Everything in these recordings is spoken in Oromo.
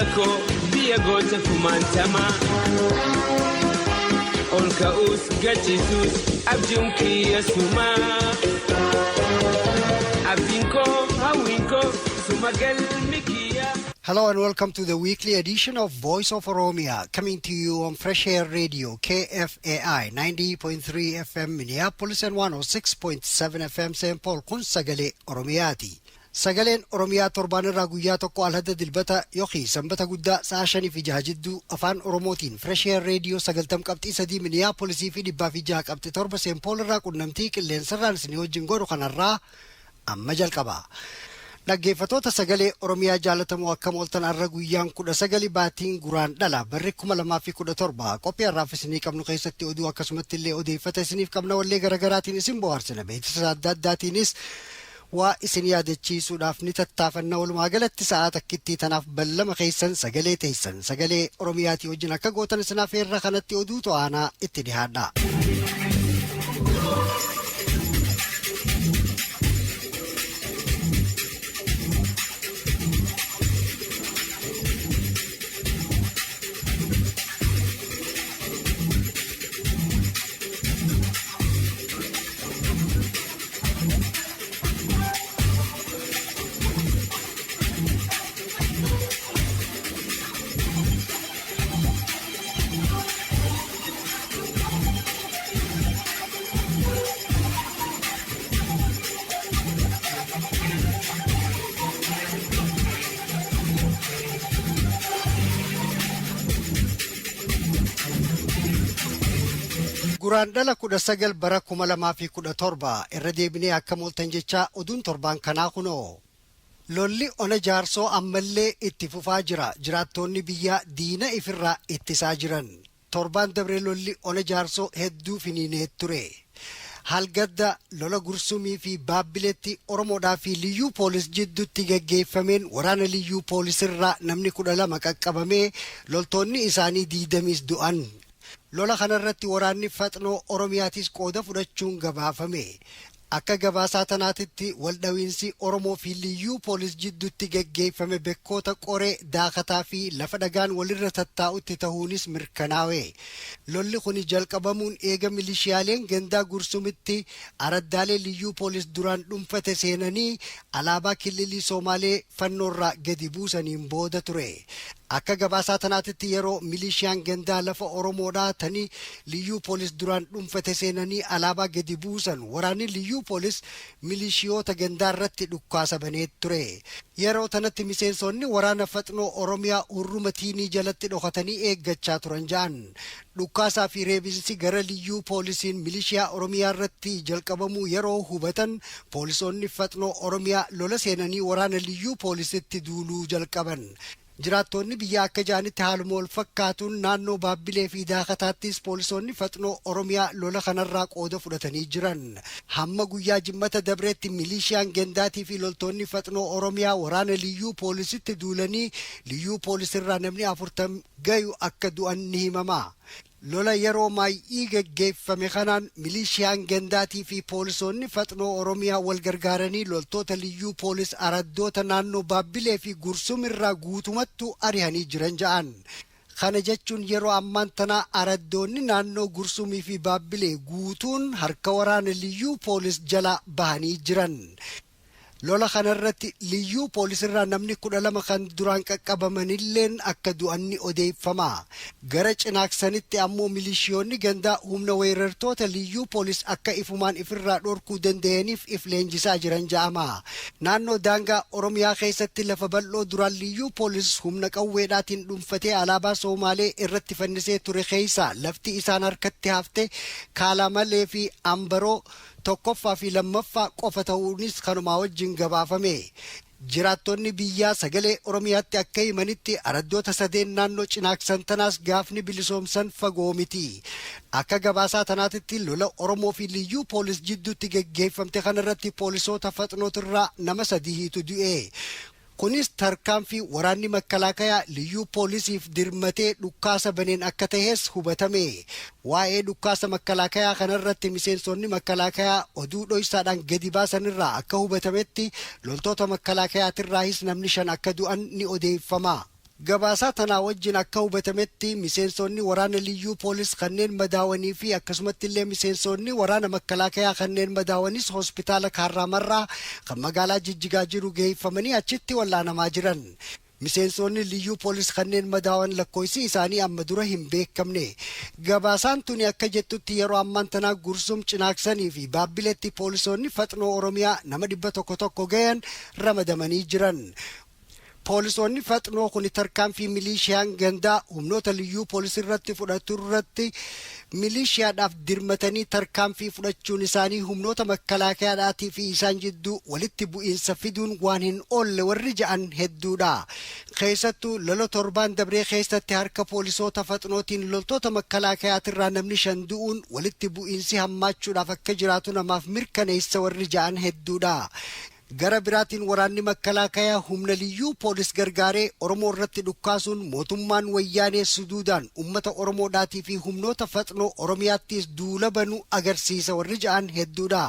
Biyya koo biyya goota kumaantamaa ol ka'uus gachiisuus abjuun kiyya sumaa abdiin koo hawwiin koo suma galmi kiyya. Hello and welcome to the weekly edition of Voice of Oromia, coming to you on Fresh Air Radio, KFAI 90.3 FM Minneapolis and 106.7 FM St. Paul. Kun sagalee Oromiyaati. Sagaleen Oromiyaa torbaan irraa guyyaa tokko alhadda Dilbata yookiin Sanbata guddaa sa'a 5:06 jidduu afaan Oromootiin Fresh Air Radio 90.3 Minneapolisii fi 106.7 St. Paul irraa qunnamtii qilleensarraan isinii wajjin godhu kanarraa amma jalqaba. Dhaggeeffatoota sagalee Oromiyaa jaalatamoo, akkam ooltan? Har'a guyyaan 19 baatiin Guraandhala barri 2017. Qophii har'aaf isinii qabnu keessatti oduu, akkasumatti illee odeeffata isiniif qabna. Wallee garaagaraatiin isin bohaarsina, beeksisa adda addaatiinis waa isin yaadachiisuudhaaf ni tattaafanna. Walumaa galatti sa'aa takkittii tanaaf ballama keessan sagalee teessan sagalee Oromiyaatii wajjin akka gootan isinaaf irra kanatti oduu to'anaa itti dhihaadha. Guraandhala 19 bara 2017, irra deebinee akka mooltan jechaa, oduun torbaan kanaa kunoo. Lolli ona Jaarsoo ammallee itti fufaa jira. Jiraattoonni biyyaa diina ifirraa ittisaa jiran. Torbaan dabre lolli ona Jaarsoo hedduu finiinee ture. Halgadda lola Gursumii fi Baabbiletti Oromoodhaa fi Liyyuu Poolis jidduutti gaggeeffameen waraana Liyyuu Poolisirraa namni 12 qaqqabamee, loltoonni isaanii 20s du'an. Lola kanarratti waraanni Faxnoo Oromiyaatis qooda fudhachuun gabaafame. Akka gabaasaa tanaatitti waldhawiinsi Oromoo fi Liyyuu Poolis jidduutti gaggeeffame bekkoota Qoree Daakataa fi lafa dhagaan walirra tattaa'utti ta'uunis mirkanaawe. Lolli kun jalqabamuun eega milishiyaaleen gandaa Gursumitti araddaalee Liyyuu Poolis duraan dhuunfate seenanii alaabaa kililii Soomaalee fannoorraa gadi buusaniin booda ture. Akka gabaasaa tanaatitti yeroo milishiyaan gandaa lafa Oromoodhaa tanii Liyyuu Poolis duraan dhuunfate seenanii alaabaa gadi buusan, waraanni Liyyuu Poolis milishiyoota gandaa irratti dhukkaasa banee ture. Yeroo tanatti miseensonni waraana Faxnoo Oromiyaa hurruma tiinii jalatti dhokatanii eeggachaa turan ja'an. Dhukkaasaa fi reebinsi gara Liyyuu Poolisiin milishiyaa Oromiyaa irratti jalqabamuu yeroo hubatan, poolisoonni Faxnoo Oromiyaa lola seenanii waraana Liyyuu Poolisitti duuluu jalqaban. Jiraattonni biyya akka ja'anitti haaluma wal fakkaatuun naannoo Baabbilee fi Daakataattis poolisoonni Faxnoo Oromiyaa lola kanarraa qooda fudhatanii jiran. Hamma guyyaa Jimmata dabreetti milishiyaan gandaatii fi loltoonni Faxnoo Oromiyaa waraana Liyyuu Poolisitti duulanii Liyyuu Poolisirraa namni 40 gayu akka du'an ni himama. Lola yeroo maay'ii geggeeffame kanaan milishiyaan gandaatii fi poolisoonni Faxnoo Oromiyaa wal gargaaranii loltoota Liyyuu Poolis araddoota naannoo Baabbilee fi Gursumirraa guutumattuu arihanii jiran ja'an. Kana jechuun yeroo ammaan tanaa araddoonni naannoo Gursumii fi Baabbilee guutuun harka waraana Liyyuu Poolis jala bahanii jiran. Lola kanarratti Liyyuu Poolisirraa namni 12 kan duraan qaqqabamanilleen akka du'an ni odeeffama. Gara Cinaaksanitti ammoo milishiyoonni gandaa humna weerartoota Liyyuu Poolis akka ifumaan ifirraa dhorkuu danda'aniif if leenjisaa jiran ja'ama. Naannoo daangaa Oromiyaa keessatti lafa bal'oo duraan Liyyuu Poolis humna qawweedhaatiin dhuunfatee alaabaa Soomaalee irratti fannisee ture keessa lafti isaan harkatti hafte Kaalamalee fi Ambaroo tokkoffaa fi lammaffaa qofa ta'uunis kanumaa wajjin gabaafame. Jiraattonni biyyaa sagalee Oromiyaatti akka himanitti araddoota sadeen naannoo Cinaaksan tanaas gaafni bilisoomsan fagoo miti. Akka gabaasaa tanaatitti lola Oromoo fi Liyyuu Poolis jidduutti geggeeffamte kanarratti poolisoota Faxnootirraa nama sadiitu du'e. Kunis tarkaanfii waraanni makkalaakayaa Liyyuu Poolisiif dirmatee dhukkaasa baneen akka tahes hubatame. Waa'ee dhukkaasa makkalaakayaa kanarratti miseensonni makkalaakayaa oduu dhoysaadhaan gadi baasanirraa akka hubatametti loltoota makkalaakayaatirraahis namni 5 akka du'an ni odeeffama. Gabaasaa tanaa wajjin akka hubatametti, miseensonni waraana liyyuu poolis kanneen madaawanii fi akkasumatti illee miseensonni waraana makkalaakayaa kanneen madaawanis hospitaala Kaarraamarraa kan magaalaa Jijjigaa jiru geeffamanii achitti wallaanamaa jiran. Miseensonni liyyuu poolis kanneen madaawan lakkoofsi isaanii amma dura hin beekamne. Gabaasaan tuni akka jettutti, yeroo ammaan tanaa Gursum, Cinaaksanii fi Baabbiletti poolisoonni Faxnoo Oromiyaa nama 100 gayan ramadamanii jiran. Poolisoonni Faxnoo kun tarkaanfii milishiyaa gandaa humnoota liyyuu poolisii irratti fudhatu irratti milishiyaadhaaf dirmatanii tarkaanfii fudhachuun isaanii humnoota makkalaakayaadhaatii fi isaan jidduu walitti bu'iinsa fiduun waan hin oolle warri ja'an hedduudha. Keessattuu lola torbaan dabree keessatti harka poolisoota Faxnootiin loltoota makkalaakayaatirraa namni 5 du'uun walitti bu'iinsi hammaachuudhaaf akka jiraatu namaaf mirkaneessa warri ja'an hedduudha. Gara biraatiin, waraanni makkalaakayaa humna liyyuu poolis gargaaree Oromoo irratti dhukkaasuun mootummaan Wayyaanee suduudaan ummata Oromoodhaatii fi humnoota Faxnoo Oromiyaattis duula banuu agarsiisa warri ja'an hedduudha.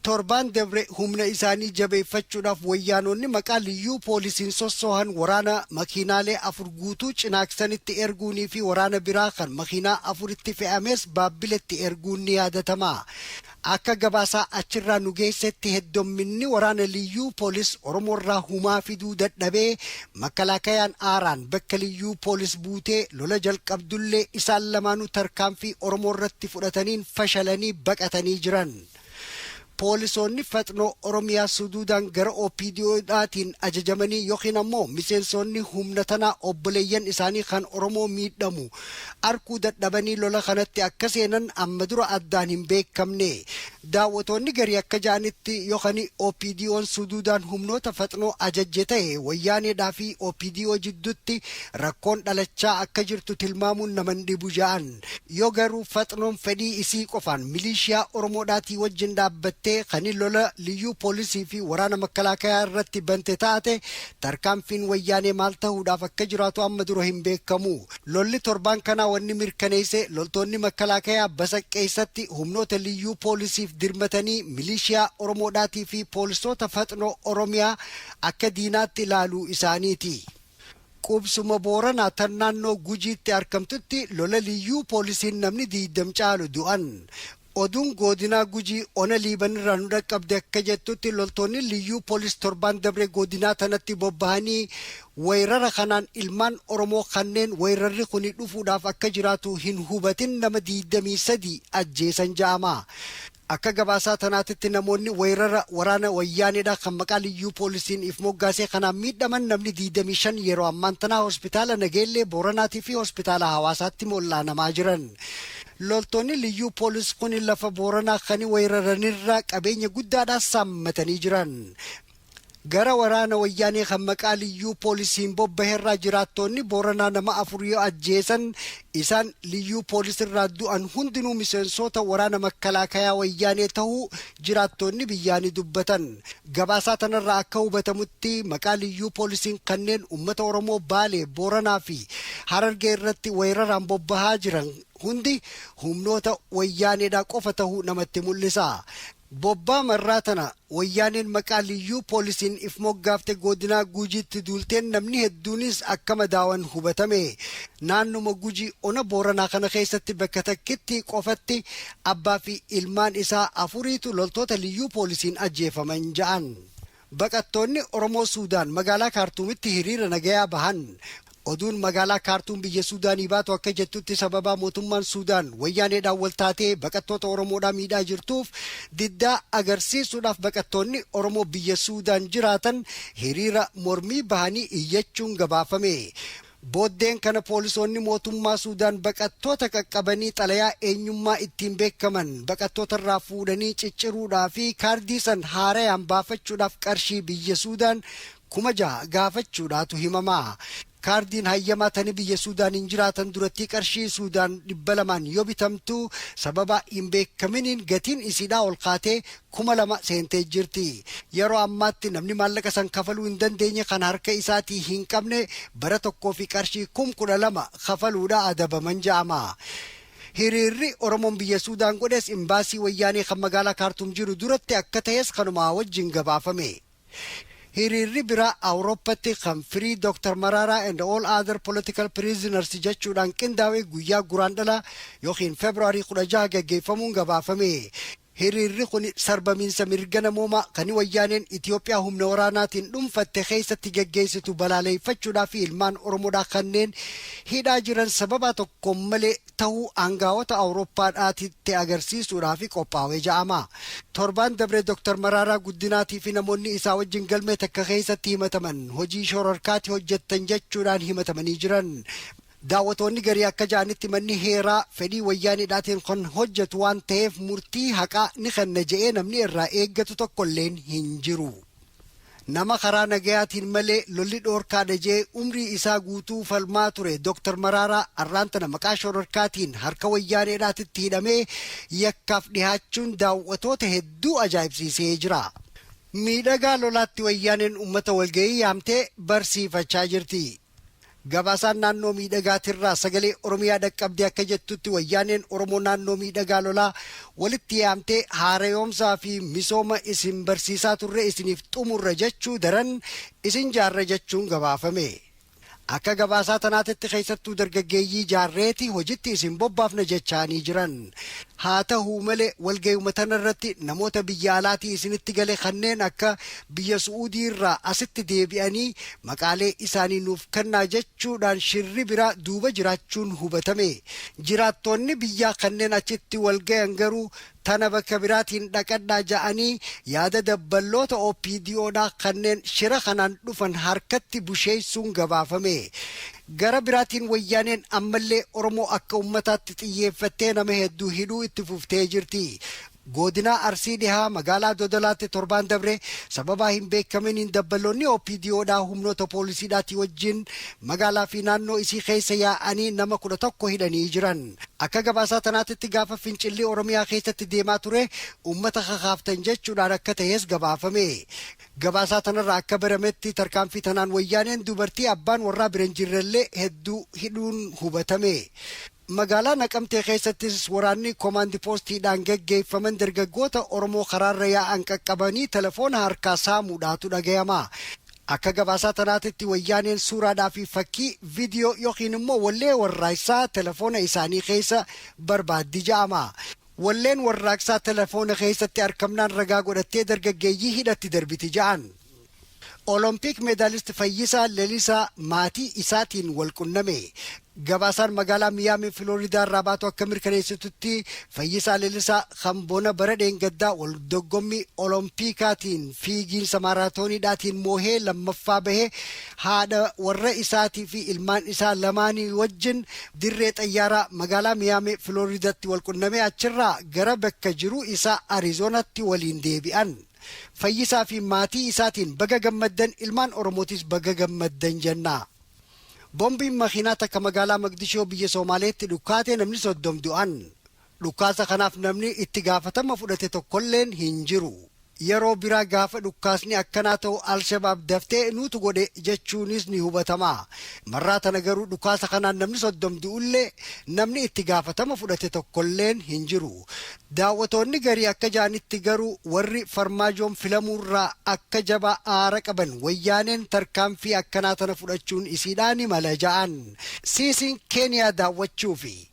Torbaan dabre humna isaanii jabeeffachuudhaaf wayyaanonni maqaa liyyuu poolisiin sossoohan waraana makiinaalee afur guutuu Cinaaksanitti erguunii fi waraana biraa kan makiinaa afuritti fe'ames Baabbiletti erguun ni yaadatama. Akka gabaasaa achirraa nu geessetti, heddomminni waraana liyyuu poolis Oromoorraa humaa fiduu dadhabee makalaakayaan aaraan bakka liyyuu poolis buutee lola jalqabdullee isaan lamaanuu tarkaanfii Oromoo irratti fudhataniin fashalanii baqatanii jiran. Poolisoonni Faxnoo Oromiyaa suduudaan gara OPDOdhaatiin ajajamanii yookiin ammoo miseensonni humna tanaa obboleeyyan isaanii kan Oromoo miidhamu arkuu dadhabanii lola kanatti akka seenan amma dura addaan hin beekamne. Daawwatoonni garii akka ja'anitti, yookaan OPDOn suduudaan humnoota Faxnoo ajajje ta'e, Wayyaaneedhaa fi OPDO jidduutti rakkoon dhalachaa akka jirtu tilmaamuun naman dhibu ja'an. Yoo garuu Faxnoon fedhii isii qofaan milishiyaa Oromoodhaatii wajjin dhaabbattee kan lola liyyuu poolisii fi waraana makkalaakayaa irratti bante taate, tarkaanfiin Wayyaanee maal ta'uudhaaf akka jiraatu amma dura hin beekamu. Lolli torbaan kanaa wanni mirkaneesse, loltoonni makkalaakayaa Basaqqeessatti humnoota liyyuu poolisiif dirmatanii milishiyaa Oromoodhaatii fi poolisoota Faxnoo Oromiyaa akka diinaatti ilaaluu isaaniiti. Qubsuma Booranaa tan naannoo Gujiitti argamtutti lola liyyuu poolisiin namni 20 caalu du'an. Oduun godinaa Gujii ona Liibanirraa nu dhaqqabde akka jettutti, loltoonni liyyuu poolis torbaan dabre godinaa tanatti bobbahanii weerara kanaan ilmaan Oromoo kanneen weerarri kun dhufuudhaaf akka jiraatu hin hubatin nama 23 ajjeesan ja'ama. Akka gabaasaa tanaatitti, namoonni weerara waraana Wayyaaneedha kan maqaa liyyuu poolisiin if moggaasee kanaan miidhaman namni 25 yeroo ammaan tanaa hospitaala Nageellee Booranaatii fi hospitaala Hawaasaatti mollaanamaa jiran. Loltoonni liyyuu poolis kun lafa Booranaa kan weeraranirraa qabeenya guddaadhaan saammatanii jiran. Gara waraana Wayyaanee kan maqaa liyyuu poolisiin bobbaherraa jiraattonni Booranaa nama afur yoo ajjeesan, isaan liyyuu poolisirraa du'an hundinuu miseensota waraana makkalaakayaa Wayyaanee ta'uu jiraattonni biyyaanii dubbatan. Gabaasaa tanarraa akka hubatamutti, maqaa liyyuu poolisiin kanneen ummata Oromoo Baalee, Booranaa fi Harargee irratti weeraraan bobbahaa jiran hundi humnoota Wayyaaneedhaa qofa ta'uu namatti mul'isa. Bobbaa marraa tana Wayyaaneen maqaa liyyuu poolisiin if moggaafte godinaa Gujiitti duulteen namni hedduunis akka madaawan hubatame. Naannuma Gujii ona Booranaa kana keessatti bakka takkitti qofatti abbaa fi ilmaan isaa afuriitu loltoota liyyuu poolisiin ajjeefaman ja'an. Baqattoonni Oromoo Suudaan magaalaa Kaartuumitti hiriira nagayaa bahan. Oduun magaalaa Kaartuum biyya Suudaanii baatu akka jettutti, sababaa mootummaan Suudaan Wayyaaneedhaan wal taatee baqattoota Oromoodhaa miidhaa jirtuuf diddaa agarsiisuudhaaf baqattoonni Oromoo biyya Suudaan jiraatan hiriira mormii bahanii iyyachuun gabaafame. Booddeen kana poolisoonni mootummaa Suudaan baqattoota qaqqabanii xalayaa eenyummaa ittiin beekaman baqattoota irraa fuudhanii cicciruudhaa fi kaardii san haarayaan baafachuudhaaf qarshii biyya Suudaan 6,000 gaafachuudhaatu himama. Kaardiin hayyamaa tani biyya Suudaan hin jiraatan duratti qarshii Suudaan 200n yoo bitamtu, sababa hin beekaminiin gatiin isiidhaa ol kaatee 2,000 seentee jirti. Yeroo ammaatti namni maallaqa san kafaluu hin dandeenye, kan harka isaatii hin qabne, bara tokkoo fi qarshii 12,000 kafaluudha adabaman ja'ama. Hiriirri Oromoon biyya Suudaan godhes imbaasii Wayyaanee kan magaalaa Kaartuum jiru duratti akka ta'es kanumaa wajjin gabaafame. Hiriirri biraa Awurooppatti kan "Free Dr. Mararaa and all other political prisoners" jechuudhaan qindaa'e guyyaa Guraandhala yookiin Feebruaarii 16 gaggeeffamuun gabaafame. Hiriirri kun sarbamiinsa mirga namoomaa kan wayyaaneen Itiyoophiyaa humna waraanaatiin dhuunfatte keessatti gaggeessitu balaaleffachuudhaa fi ilmaan Oromoodhaa kanneen hidhaa jiran sababa tokko malee ta'uu aangaa'ota Awurooppaadhaatitti agarsiisuudhaaf qophaa'ee ja'ama. Torbaan dabree Dr. Maraaraa Guddinaatii fi namoonni isaa wajjin galmee takka keessatti himataman hojii shororkaatti hojjettan jechuudhaan himatamanii jiran. Daawwatoonni garii akka ja'anitti, manni heeraa fedhii wayyaaniidhaatiin kan hojjetu waan ta'eef murtii haqaa ni kenna je'ee namni irraa eeggatu tokkolleen hin jiru. Nama karaa nagayaatiin malee lolli dhoorkaadha je'ee umrii isaa guutuu falmaa ture Dr. Maraaraa arraan tana maqaa shororkaatiin harka wayyaaneedhaatitti hidhamee yakkaaf dhihaachuun daawwatoota hedduu ajaa'ibsiisee jira. Miidhagaa Lolaatti wayyaaneen uummata walga'ii yaamtee barsiifachaa jirti. Gabaasaan naannoo Miidhagaatirraa Sagalee Oromiyaa dhaqqabdee akka jettutti, wayyaaneen Oromoo naannoo Miidhagaa Lolaa walitti yaamtee haarayoomsaa fi misooma isin barsiisaa turre isiniif xumurra jechuu daran isin jaarra jechuun gabaafame. Akka gabaasaa tanaatitti keessattuu dargaggeeyyii jaarreeti hojitti isin bobbaafna jechaanii jiran. Haa ta'uu malee, walga'ii tanarratti namoota biyya alaatii isinitti gale kanneen akka biyya Su'uudii irraa asitti deebi'anii maqaalee isaanii nuuf kennaa jechuudhaan shirri biraa duuba jiraachuun hubatame. Jiraattonni biyyaa kanneen achitti walgayan garuu tana bakka biraatiin dhaqadhaa ja'anii yaada dabballoota OPDOdhaa kanneen shira kanaan dhufan harkatti busheessuun gabaafame. Gara biraatiin wayyaaneen ammallee Oromoo akka ummataatti xiyyeeffattee nama hedduu hidhuu itti fuftee jirti. Godina Arsii Dhihaa magaalaa Dodolaatti torbaan dabre sababaa hin beekaminiin dabballoonni OPDOdhaa humnoota poolisiidhaatii wajjin magaalaa fi naannoo isii keessa yaa'anii nama 11 hidhanii jiran. Akka gabaasaa tanaatitti gaafa fincilli Oromiyaa keessatti deemaa ture uummata kakaaftan jechuudhaan akka ta'es gabaafame. Gabaasaa tanarraa akka barametti tarkaanfii tanaan wayyaaneen dubartii abbaan warraa bira hin jirrellee hedduu hidhuun hubatame. Magaalaa Naqamtee keessattis waraanni koomaandi poostiidhaan gaggeeffaman dargaggoota Oromoo karaarra yaa'an qaqqabanii telefoona harkaa saamuudhaatu dhagayama. Akka gabaasaa tanaatitti wayyaaneen suuraadhaa fi fakkii viidiyoo yookiin immoo wallee warraaqsaa telefoona isaanii keessa barbaaddi ja'ama. Walleen warraaqsaa telefoona keessatti argamnaan ragaa godhattee dargaggeeyyii hidhatti darbiti ja'an. Olompiik medalist Fayyisaa Lelisaa maatii isaatiin wal qunname. Gabaasaan magaalaa Miyaamii Filooridaa irraa baatu akka mirkaneessitutti, Fayyisaa Lelisaa kan bona bara dheengaddaa wal dorgommii Olompiikaatiin fiigiinsa maaraatooniidhaatiin moohee lammaffaa bahee haadha warra isaatii fi ilmaan isaa lamaanii wajjin dirree xayyaaraa magaalaa Miyaamii Filooridaatti wal qunname, achirraa gara bakka jiru isaa Arizoonatti waliin deebi'an. Fayyisaa fi maatii isaatiin baga gammaddan, ilmaan Oromootis baga gammaddan jenna. Boombiin makiinaa takka magaalaa Maqdishoo biyya Soomaaleetti dhukkaatee namni 30 du'an. Dhukkaasa kanaaf namni itti gaafatama fudhate tokkolleen hin jiru. Yeroo biraa gaafa dhukkaasni akkanaa ta'u Alshabaab daftee nuutu godhe jechuunis ni hubatama. Marraa tana garuu dhukkaasa kanaan namni 30 du'ullee namni itti gaafatama fudhate tokkolleen hin jiru. Daawwatoonni garii akka ja'anitti garuu warri Farmaajoon filamuurraa akka jabaa aara qaban wayyaaneen tarkaanfii akkanaa tana fudhachuun isiidhaa ni mala ja'an. Siisiin Keeniyaa daawwachuufi.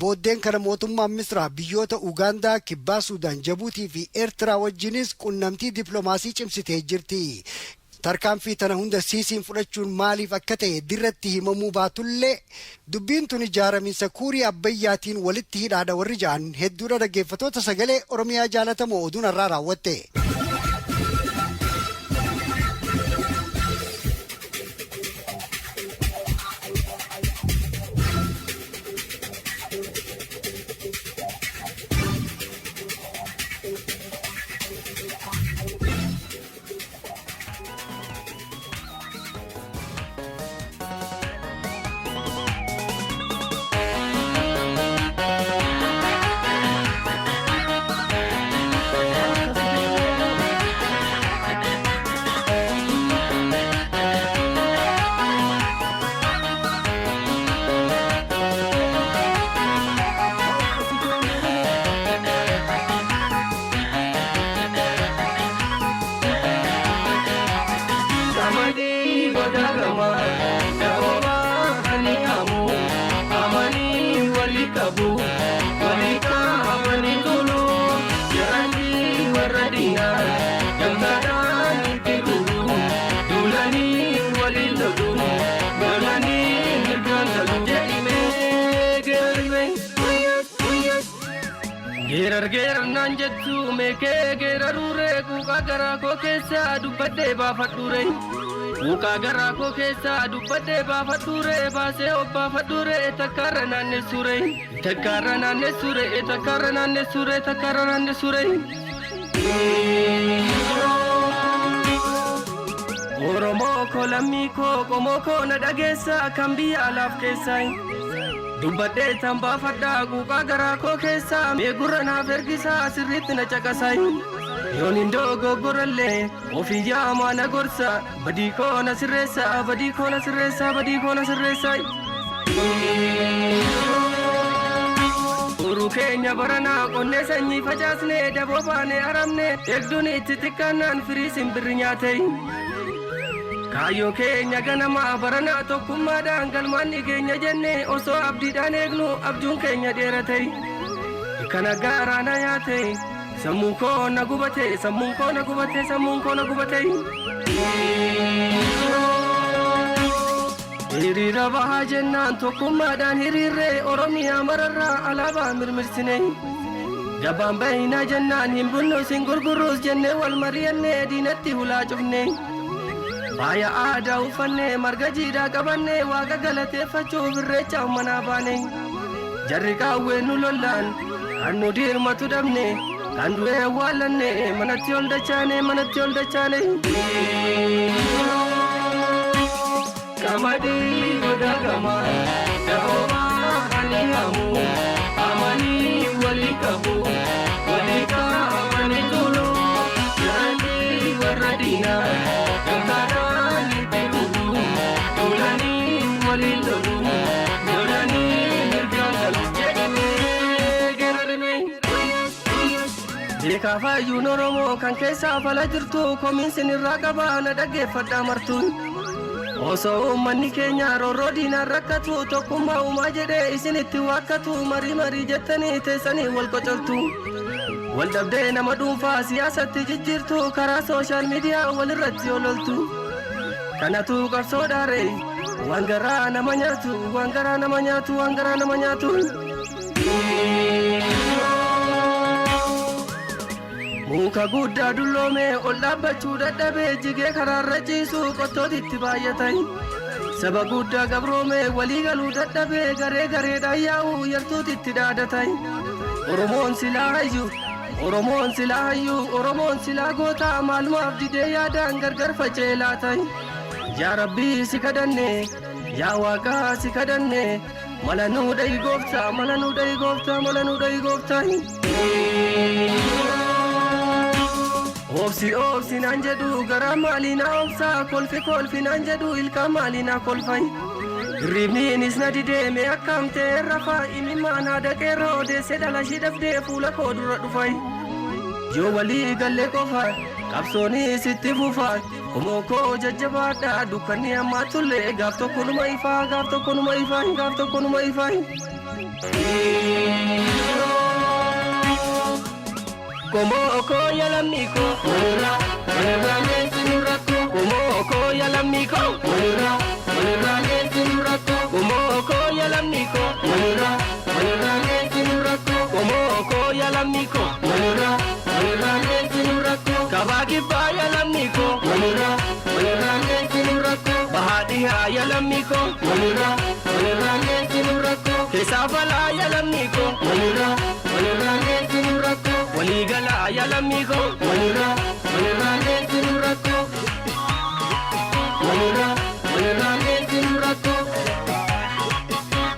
Booddeen kana mootummaan Misraa biyyoota Ugaandaa, Kibbaa Suudaan, Jabuutii fi Eertiraa wajjinis qunnamtii dippiloomaasii cimsitee jirti. Tarkaanfii tana hunda Siisiin fudhachuun maaliif akka ta'e dirratti himamuu baatullee, dubbiin tun ijaaramiinsa kuurii Abbayyaatiin walitti hidhaadha warri ja'an hedduudha. Dhaggeeffatoota Sagalee Oromiyaa jaalatamoo, oduun har'aa raawwatte. Mirgaan galu jedhimee geerarime. Geerar geerar naan jettu meekee geeraruure quuqaa garaa koo keessaa dubbadhee baafadhuure. Quuqaa garaa koo keessaa dubbadhee baafadhuure baasee obbaafadhuure takkaarra naannessuure. Takkaarra naannessuure takkaarra naannessuure takkaarra naannessuure. Oromoo koo lammii koo qomoo koo na dhageessa kan biyya alaaf keessaa. Dubbadhee tan baafadhaa quuqaa garaa koo keessaa mee gurra naaf ergisaa sirriitti na caqasaa. Yoon hin dogoggorallee ofii yaamaa na gorsa badii koo na sirreessa badii koo na sirreessa badii koo na sirreessa. Uruu keenya baranaa qonnee sanyii facaasnee daboo baanee aramne eegduun itti xiqqaannaan firii simbirri nyaate. Kaayyoo keenya ganamaa baranaa tokkummaadhaan galmaan ni keenya jenne osoo abdiidhaan eegnu abjuun keenya dheerate. Kana gaaraa na nyaate sammuun koo na gubate sammuun koo na gubate sammuun koo na gubate. Hiriira bahaa jennaan tokkummaadhaan hiriirree Oromiyaa mararraa alaabaa mirmirsine. Gabaan bahinaa jennaan hin bunnus hin gurgurruus jennee wal mari'annee diinatti hulaa cufne. Faaya aadaa uffannee marga jiidhaa qabannee waaqa galateeffachuuf irreecha manaa baane. Jarri qaawwee nu lollaan kan nu dirmatu dhabne kan du'ee awwaallanne manatti ol dachaane manatti ol dachaane. Qamadii goda gama da'oomaa ani hamu amanii walii qabu walii qabanii tolu jaanii warra diinaa gamtaadhaan itti bulu tolanii waliin lolu lolanii mirgaan galu jedhamee geerarame. Beekaa faayyuun Oromoo kan keessaa fala jirtu komiinsin irraa qabaa na dhaggeeffadhaa martuun. Osoo uummanni keenya roorroo diinaan rakkatu tokkummaa uumaa jedhee isinitti waakkatu marii marii jettanii teessanii wal qocoltu. Wal dhabdee nama dhuunfaa siyaasatti jijjiirtu karaa sooshaal miidiyaa walirratti ololtu. Kanatu qabsoo dhaare waan garaa nama nyaatu waan garaa nama nyaatu waan garaa nama nyaatu. Muka guddaa dulloome ol dhaabbachuu dadhabee jigee karaarra ciisu qottootitti baay'atan. Saba guddaa gabroome walii galuu dadhabee garee gareedhaan yaa'u yartuutitti dhaadatan. Oromoon silaa hayyu Oromoon silaa hayyu Oromoon silaa goota maalumaaf didee yaadaan gargar faca'ee laatan. Yaa Rabbii si kadhanne yaa Waaqaa si kadhanne mala nuu dha'i gooftaa mala nuu dha'i gooftaa mala nuu dha'i gooftaa. Obsi obsi naan jedhu garaa maalii na obsa kolfi kolfi naan jedhu ilkaan maalii na kolfai. Hirribniinis na didee mee akkam ta'e rafaa imimmaan haadha qeerroo deessee dhala ishii dhabdee fuula koo dura dhufai. Yoo walii gallee qofa qabsoonis itti fufa qomoo koo jajjabaadha dukkanni ammaa tullee gaaf tokko numa ifaa gaaf tokko numa ifaa gaaf tokko numa ifaa. Qomoo koo yaa lammii koo walirraa walirraa geessinu rakkoo. Qomoo koo yaa lammii koo walirraa walirraa geessinu rakkoo. Qomoo koo yaa lammii koo walirraa walirraa geessinu rakkoo. Qomoo koo yaa lammii koo walirraa walirraa geessinu rakkoo. Kabaa kibbaa yaa lammii koo walirraa walirraa geessinu rakkoo. Bahaa dhihaa yaa lammii koo walirraa walirraa geessinu rakkoo. Keessaa falaa yaa lammii koo walirraa walirraa geessinu rakkoo. Walii galaa yaa lammii koo walirraa walirraa geessinu rakkoo. Walirraa walirraa geessinu rakkoo.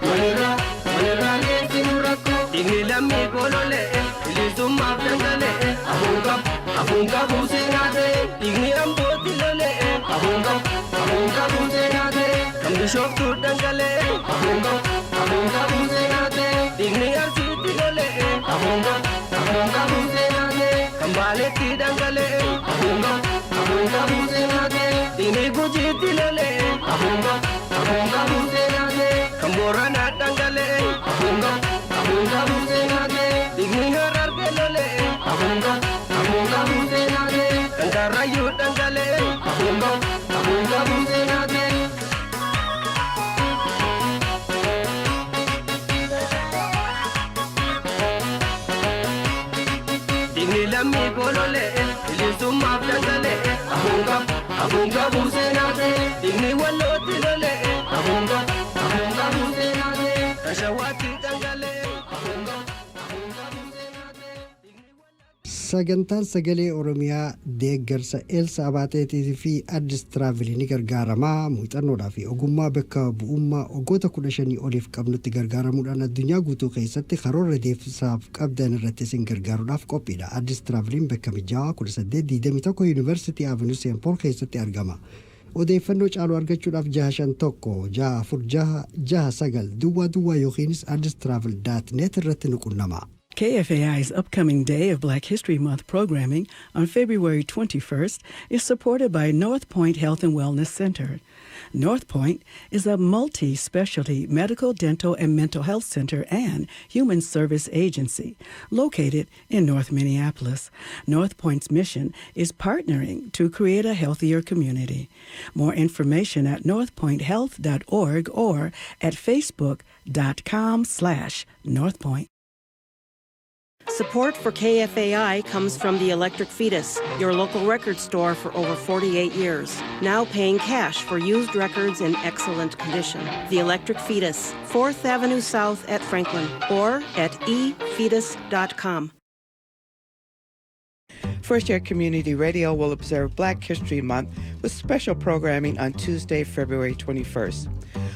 Walirraa walirraa geessinu rakkoo. Dhiigni lammii koo lolee bilisummaaf dhangala'e afuun qabu afuun qabu seenaa ta'e. Dhiigni ambootti lolee afuun qabu afuun qabu seenaa ta'e. Kan bishooftuu dhangala'e afuun qabu afuun qabu seenaa ta'e. Dhiigni arsiitti lolee afuun qabu afuun qabu seenaa ta'e. Kan baaleetti dhangala'e afuun qabu afuun qabu seenaa ta'e. Dhiigni gujiitti lolee afuun qabu afuun qabu seenaa ta'e. Kan booranaa dhangala'e afuun qabu afuun qabu seenaa ta'e. Dhiigni harargee lolee afuun qabu afuun qabu seenaa ta'e. Kan karrayyuu dhangala'e afuun qabu afuun qabu seenaa ta'e. lammii koo lolee bilisummaaf dhangala'e hafuun qabu hafuun qabu seenaa ta'e dhiigni wallootti lolee hafuun qabu hafuun qabu seenaa ta'e kan shawaatti dhangala'e hafuun qabu hafuun qabu seenaa ta'e. Sagantaan Sagalee Oromiyaa deeggarsa Eelsa Abaateetii fi Addis Tiraavilii ni gargaaramaa. Muuxannoodhaa fi ogummaa bakka bu'ummaa waggoota 15 oliif qabnutti gargaaramuudhaan addunyaa guutuu keessatti karoora deemsaaf qabdan irratti isin gargaaruudhaaf qophiidha. Addis Tiraaviliin bakka mijaawaa 1821 Yuunivarsiitii Avenue St. Paul keessatti argama. Odeeffannoo caaluu argachuudhaaf 651 646 69 duwwaa duwwaa yookiinis addistravel.net irratti nu qunnama. KFAI's upcoming Day of Black History Month programming on February 21st is supported by North Point Health and Wellness Center. North Point is a multi specialty medical, dental, and mental health center and human service agency located in North Minneapolis. North Point's mission is partnering to create a healthier community. More information at northpointhealth.org or at facebook.com/northpoint. Support for KFAI comes from The Electric Fetus, your local record store for over 48 years. Now paying cash for used records in excellent condition. The Electric Fetus, 4th Avenue South at Franklin, or at efetus.com. Fresh Air Community Radio will observe Black History Month with special programming on Tuesday, February 21st.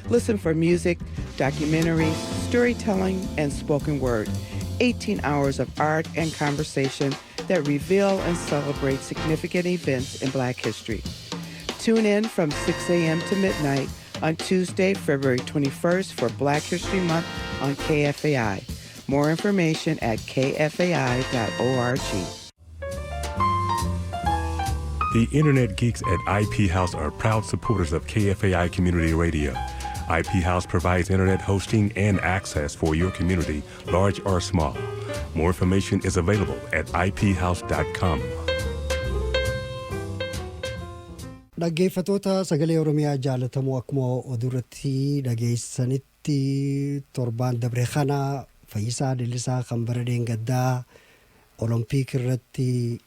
Listen for music, documentaries, storytelling, and spoken word. 18 hours of art and conversation that reveal and celebrate significant events in Black history. Tune in from 6 a.m. to midnight on Tuesday, February 21st for Black History Month on KFAI. More information at kfai.org. The Internet Geeks at IP House are proud supporters of KFAI Community Radio. IP House provides internet hosting and access for your community, large or small. More information is available at iphouse.com. Dhaggeeffatoota Sagalee Oromiyaa jaalatamoo, akkuma oduurratti dhageessanitti torbaan dabre kana Fayyisaa Lillisaa kan bara deengaddaa Oloompiik irratti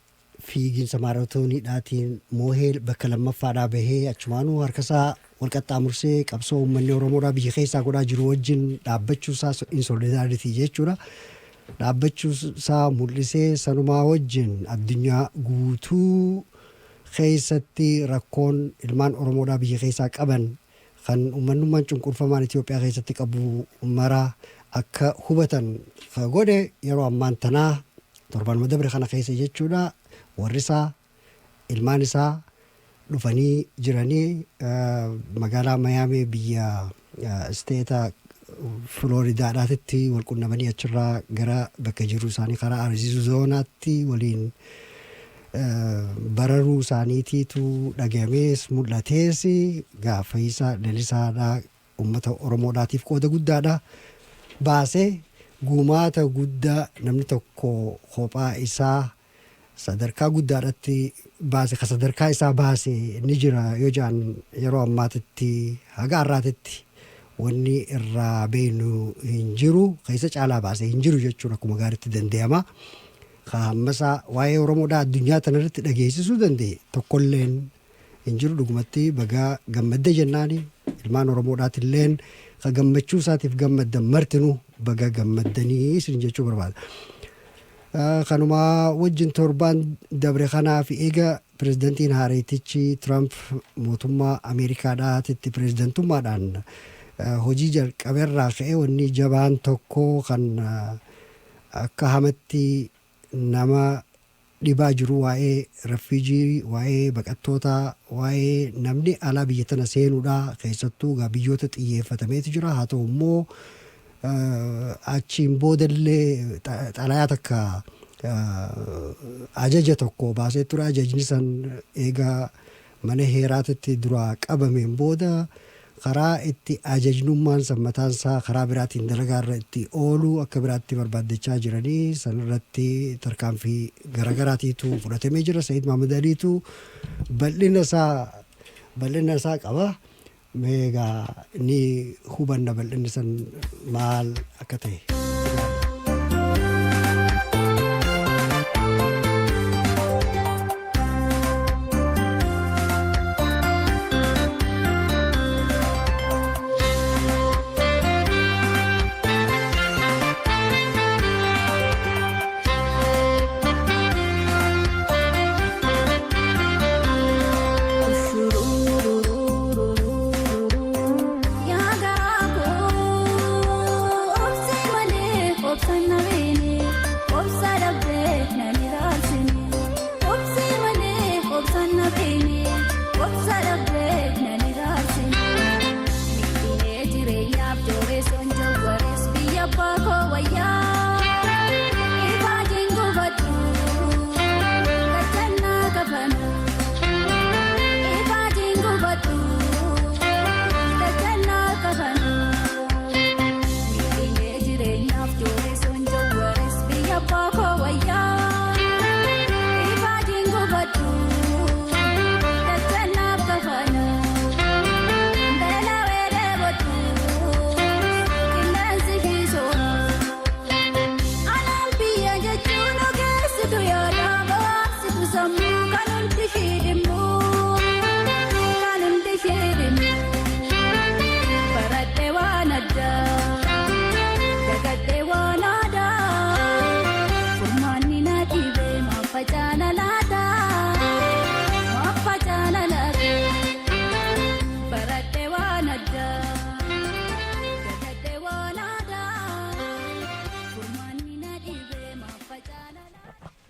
fiiginsa maaraatooniidhaatiin moohee bakka lammaffaadhaa bahee, achumaanuu harkasaa walqaxxaamursee qabsoo uummanni Oromoodhaa biyya keessaa godhaa jiru wajjin dhaabbachuusaa, in solidarity jechuudha. Dhaabbachuusaa mul'isee, sanumaa wajjin addunyaa guutuu keessatti rakkoon ilmaan Oromoodhaa biyya keessaa qaban, kan uummanummaan cunqurfamaan Itoophiyaa keessatti qabu mara akka hubatan godhe. Yeroo ammaan tanaa torbaanuma dabre kana keessa jechuudha, warri isaa, ilmaan isaa dhufanii jiranii magaalaa Mayaamii biyya isteeta Filooridaadhaatitti wal qunnamanii, achirraa gara bakka jiru isaanii karaa Ariizoonaatti waliin bararuu isaaniitiitu dhagahamees mul'atees. Gaafa Lalisaadhaa uummata Oromoodhaatiif qooda guddaadha baasee, gumaata guddaa namni tokko kophaa isaa sadarkaa guddaadhatti baase, ka sadarkaa isaa baase ni jira yoo jedhan, yeroo ammaatitti haga har'aatitti wanni irraa beeknu hin jiru, keessa caalaa baase hin jiru jechuun akkuma gaariitti danda'ama. Ka hammasaa waa'ee Oromoodhaa addunyaa tanarratti dhageessisuu danda'e tokkolleen hin jiru. Dhugumatti bagaa gammadde jennaani, ilmaan Oromoodhaatilleen ka gammachuu isaatiif gammaddan martinuu baga gammaddanii isin jechuu barbaada. Kanumaa wajjin torbaan dabre kanaaf eega pirezidantiin haareetichi Tiraamp mootummaa Ameerikaadhaatitti pirezidantummaadhaan hojii jalqabeerraa ka'ee, wanni jabaan tokko kan akka hamatti nama dhibaa jiru waa'ee refugee, waa'ee baqattootaa, waa'ee namni alaa biyya tana seenuudha. Keessattuu gaa biyyoota xiyyeeffatameetu jira. Haa ta'u immoo achiin boodallee xalayaa takka, ajaja tokko baasee ture. Ajajni san eegaa mana heeraatitti duraa qabameen booda karaa itti ajajnummaan san mataan isaa karaa biraatiin dalagaarra itti ooluu akka biraatti barbaaddachaa jiranii, sanirratti tarkaanfii garagaraatiitu fudhatamee jira. Sa'iid Mahamad Aliitu bal'ina isaa qaba. Meegaa ni hubanna bal'inni san maal akka ta'e.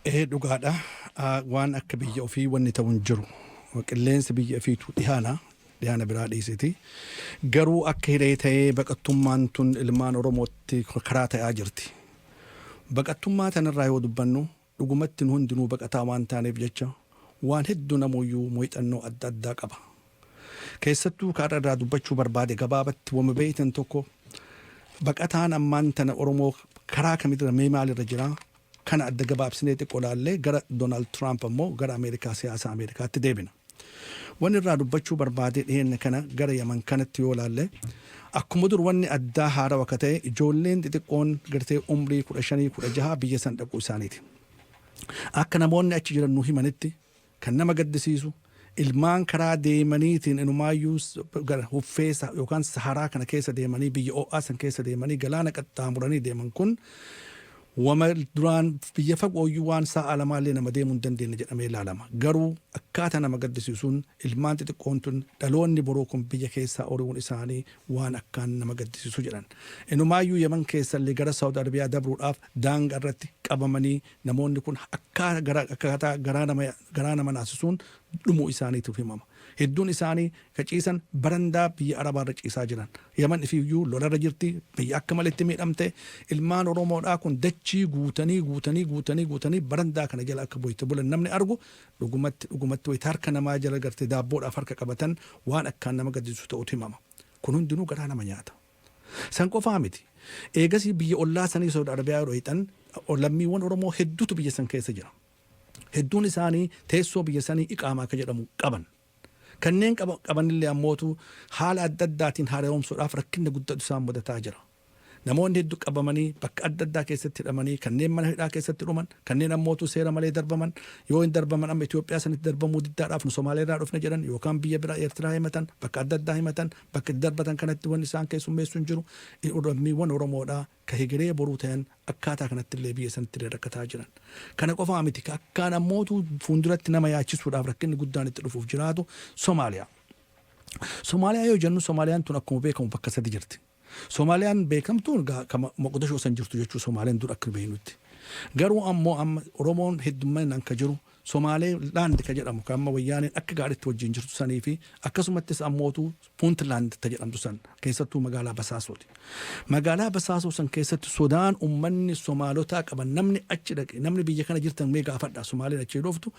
Ee, dhugaadha. Waan akka biyya ofii wanni ta'u hin jiru. Qilleensi biyya ofiitu dhihaana. Dhihaana biraa dhiisiti. Garuu akka hiree ta'ee baqattummaan tun ilmaan Oromootti karaa ta'aa jirti. Baqattummaa tanarraa yoo dubbannu, dhugumatti nu hundinuu baqataa waan taaneef jecha waan hedduu namuyyuu muuxannoo adda addaa qaba. Keessattuu kaarra irraa dubbachuu barbaade gabaabatti wama beeytan tokko, baqataan ammaan tana Oromoo karaa kamirra mee maalirra jira, kana adda gabaabsinee xiqqoo laallee gara Doonaald Tiraamp ammoo gara Ameerikaa, siyaasa Ameerikaatti deebina. Wanni irraa dubbachuu barbaade dhiyeenya kana gara Yaman kanatti yoo laalle, akkuma dur wanni addaa haarawa akka ta'e ijoolleen xixiqqoon gartee umrii 15, 16 biyya san dhaquu isaaniiti. Akka namoonni achi jiran nu himanitti, kan nama gaddisiisu, ilmaan karaa deemaniitiin inumaayyuu gara huffee yookaan Saharaa kana keessa deemanii, biyya ho'aa san keessa deemanii, galaana qaxxaamuranii deeman kun wama duraan biyya fagooyyuu waan sa'a lamaallee nama deemuu hin dandeenye jedhamee ilaalama. Garuu akkaataa nama gaddisiisuun ilmaan xixiqqoon tun, dhaloonni boruu kun biyya keessaa ori'uun isaanii waan akkaan nama gaddisiisu jedhan. Inumaayyuu Yaman keessallee gara Saawud Arabiyaa dabruudhaaf daangaa irratti qabamanii namoonni kun akkaataa garaa nama naasisuun dhumuu isaaniitiif himama. Hedduun isaanii ka ciisan barandaa biyya Arabaarra ciisaa jiran. Yaman ifiyyuu lolarra jirti, biyya akka malitti miidhamte. Ilmaan Oromoodhaa kun dachii guutanii guutanii guutanii guutanii barandaa kana jala akka boyte bulan namni argu dhugumatti dhugumatti wayita harka namaa jala gartee daabboodhaaf harka qabatan waan akkaan nama gaddisiisu ta'utu himama. Kun hundinuu garaa nama nyaata. San qofaa miti. Eegasii biyya ollaa sanii Saudi Arabiyaa yeroo hixan lammiiwwan Oromoo hedduutu biyya san keessa jira. Hedduun isaanii teessoo biyya sanii iqaamaa akka jedhamu qaban. Kanneen qabanillee ammootu haala adda addaatiin haaromsuudhaaf rakkinni guddatu isaan mudataa jira. Namoonni hedduu qabamanii bakka adda addaa keessatti hidhamanii, kanneen mana hidhaa keessatti dhuman, kanneen ammootu seera malee darbaman, yoo hin darbaman amma Itoophiyaa sanitti darbamuu diddaadhaaf nu Somaaliirraa dhufne jedhan yookaan biyya biraa Eertiraa himatan, bakka adda addaa himatan, bakka itti darbatan kanatti wanni isaan keessummeessu hin jiru. Lammiiwwan Oromoodhaa ka hegeree boruu ta'an akkaataa kanatti illee biyya sanitti illee rakkataa jiran. Kana qofaa miti, ka akkaan ammootu fuulduratti nama yaachisuudhaaf rakkinni guddaan itti dhufuuf jiraatu Somaaliyaa. Somaaliyaa yoo jennu, Somaaliyaan tun akkuma beekamu bakka sadi jirti. Somaaliyaan beekamtuun Moqodishoo san jirtu jechuu, Somaaliyaan dur akka beeknutti. Garuu ammoo amma Oromoon heddumminaan ka jiru Somaalee Land ka jedhamu, kan amma Wayyaaneen akka gaariitti wajjin jirtu sanii fi akkasumattis ammootu Puuntland ta jedhamtu san, keessattuu magaalaa Basaasooti. Magaalaa Basaasoo san keessatti sodaan uummanni Somaalotaa qaban, namni achi dhaqe, namni biyya kana jirtan mee gaafadha, Somaaleen achi dhuftu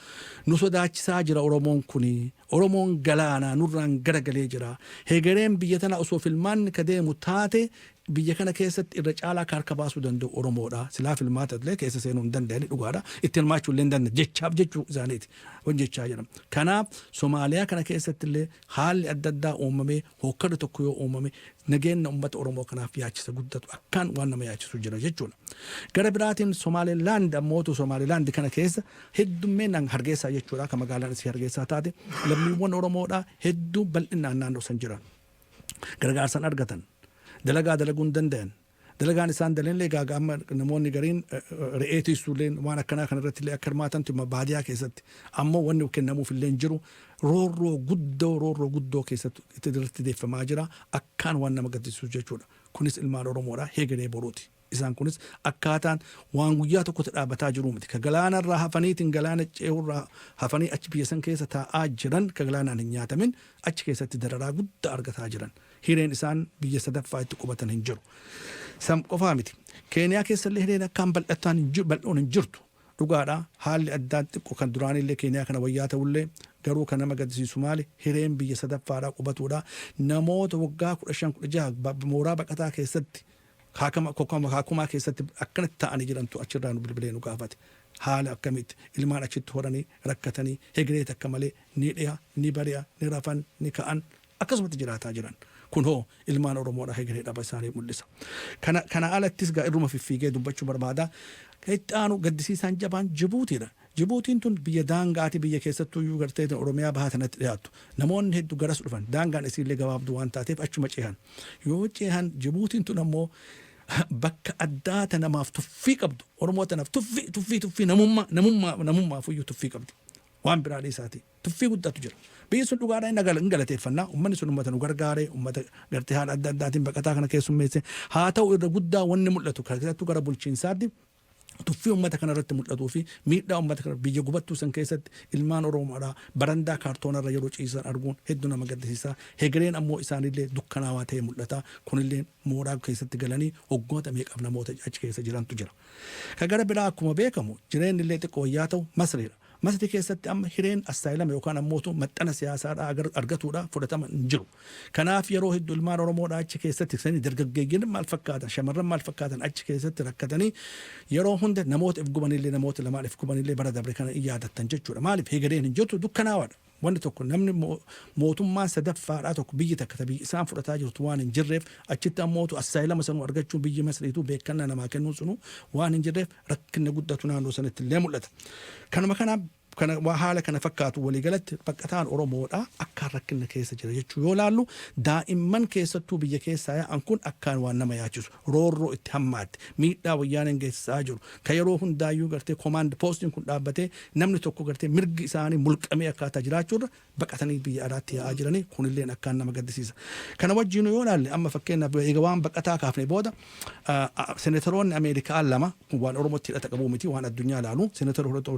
nu sodaachisaa jira, Oromoon kuni Oromoon galaanaa nurraan garagalee jira. Hegereen biyya tana osoo filmaanni ka deemu taate biyya kana keessatti irra caalaa ka harka baasuu danda'u Oromoodha. Silaa filmaata illee keessa seenuu hin danda'ani, dhugaadha. Itti hirmaachuu illee hin danda'an jechaaf jechuu isaaniiti. Hojjechaa jiran. Kanaaf Somaaliyaa kana keessatti illee haalli adda addaa uumamee hookkarri tokko yoo uumame nageenya uummata Oromoo kanaaf yaachisa guddatu, akkaan waan nama yaachisu jira jechuudha. Gara biraatiin Somaalilaand ammootu Somaalilaand kana keessa heddumminaan Hargeysaa jechuudha, kan magaalaan isii Hargeysaa taate, lammiiwwan Oromoodhaa hedduu bal'inaan naannoo san jiran. Gargaarsan argatan. Dalagaa dalaguu hin danda'an. Dalagaan isaan dalanillee gaaga amma namoonni gariin re'ee tiisuullee waan akkanaa kana irratti illee akka hirmaatantu baadiyaa keessatti ammoo wanni kennamuuf illee hin jiru. Roorroo guddoo, roorroo guddoo keessatti irratti deeffamaa jira, akkaan waan nama gaddisiisu jechuudha. Kunis ilmaan Oromoodha, hegeree boruuti. Isaan kunis akkaataan waan guyyaa tokkotti dhaabbataa jiru miti. Ka galaanarraa hafaniitiin, galaana ceehurraa hafanii achi biyya san keessa taa'aa jiran, ka galaanaan hin nyaatamin achi keessatti dararaa guddaa argataa jiran. Hireen isaan biyya sadaffaa itti qubatan hin jiru. San qofaa miti. Keeniyaa keessallee hireen akkaan bal'ataan bal'oon hin jirtu. Dhugaadha, haalli addaan xiqqoo kan duraanillee Keeniyaa kana wayyaa ta'ullee, garuu kan nama gaddisiisu maali, hireen biyya sadaffaadhaa qubatuudha. Namoota waggaa 15, 16 mooraa baqataa keessatti, Kaakumaa keessatti akkanatti taa'anii jirantu achirraa nu bilbilee nu gaafate. Haala akkamitti ilmaan achitti horanii rakkatanii hegeree takka malee, ni dhiha, ni bari'a, ni rafan, ni ka'an, akkasumatti jiraataa jiran. Kun hoo ilmaan Oromoodha, hegeree dhaba isaanii mul'isa. Kana alattis gaa irruma fiffiigee dubbachuu barbaada. Itti aanu gaddisiisaan jabaan Jibuutiidha. Jibuutiin tun biyya daangaati, biyya keessattuu iyyuu gartee Oromiyaa bahaa tanatti dhiyaattu. Namoonni hedduu garas dhufan. Daangaan isiillee gabaabduu waan taateef achuma cehan. Yoo cehan Jibuutiin tun ammoo bakka addaa ta namaaf tuffii qabdu. Oromoo tanaaf tuffii, tuffii, tuffii, namummaa, namummaa, namummaaf iyyuu tuffii qabdi. Waan biraa dhiisaati. Tuffii guddatu jira. Biyyi sun dhugaadhaan hin galateeffannaa. Uummanni sun uummata nu gargaaree, uummata gartee haala adda addaatiin baqataa kana keessummeesse. Haa ta'u, irra guddaa wanni mul'atu keessattuu gara bulchiinsaatti Tuffii uummata kana irratti mul'atuu fi miidhaa uummata kana biyya gubattuu san keessatti ilmaan Oromoodhaa barandaa kaartoonarra yeroo ciisan arguun hedduu nama gaddisiisa. Hegereen ammoo isaanillee dukkanaawaa ta'e mul'ata. Kunillee mooraa keessatti galanii waggoota meeqaaf namoota achi keessa jirantu jira. Ka gara biraa, akkuma beekamu, jireenyi illee xiqqoo wayyaa ta'u Masriidha. Masrii keessatti amma hireen asylum yookaan ammootu maxxana siyaasaadhaa argatuudha fudhatama hin jiru. Kanaaf yeroo hedduu ilmaan Oromoodhaa achi keessatti sanii dargaggeeyyiin maal fakkaatan, shamarran maal fakkaatan achi keessatti rakkatanii yeroo hunda namoota if gubanillee, namoota lamaan if gubanillee bara dabre kana in yaadattan jechuudha. Maaliif? Hegereen hin jirtu, dukkanaawaadha. Wanni tokko namni mootummaan sadaffaadhaa tokko biyyi takka ta biyyi isaan fudhataa jirtu waan hin jirreef, achitti ammootu asylum sanuu argachuun biyyi Masriitu beekannaa namaa kennuun sunuu waan hin jirreef, rakkinni guddatu naannoo sanatti illee mul'ata. Kanuma kana kana waa haala kana fakkaatu waliigalatti baqataan Oromoodha akkaan rakkina keessa jira jechuu yoo laallu, daa'imman keessattuu biyya keessaa yaa'an kun akkaan waan nama yaachisu, roorroo itti hammaatte, miidhaa wayyaaneen geessisaa jiru ka yeroo hundaayyuu gartee command postiin kun dhaabbatee namni tokko gartee mirgi isaanii mulqamee akkaataa jiraachuurra baqatanii biyya alaatti yaa'aa jiranii kunilleen akkaan nama gaddisiisa. Kana wajjin yoo ilaalle, amma fakkeenyaaf eega waan baqataa kaafne booda, senatoroonni Ameerikaa lama kun waan Oromootti hidhata qabuu miti, waan addunyaa ilaalu, senatoroota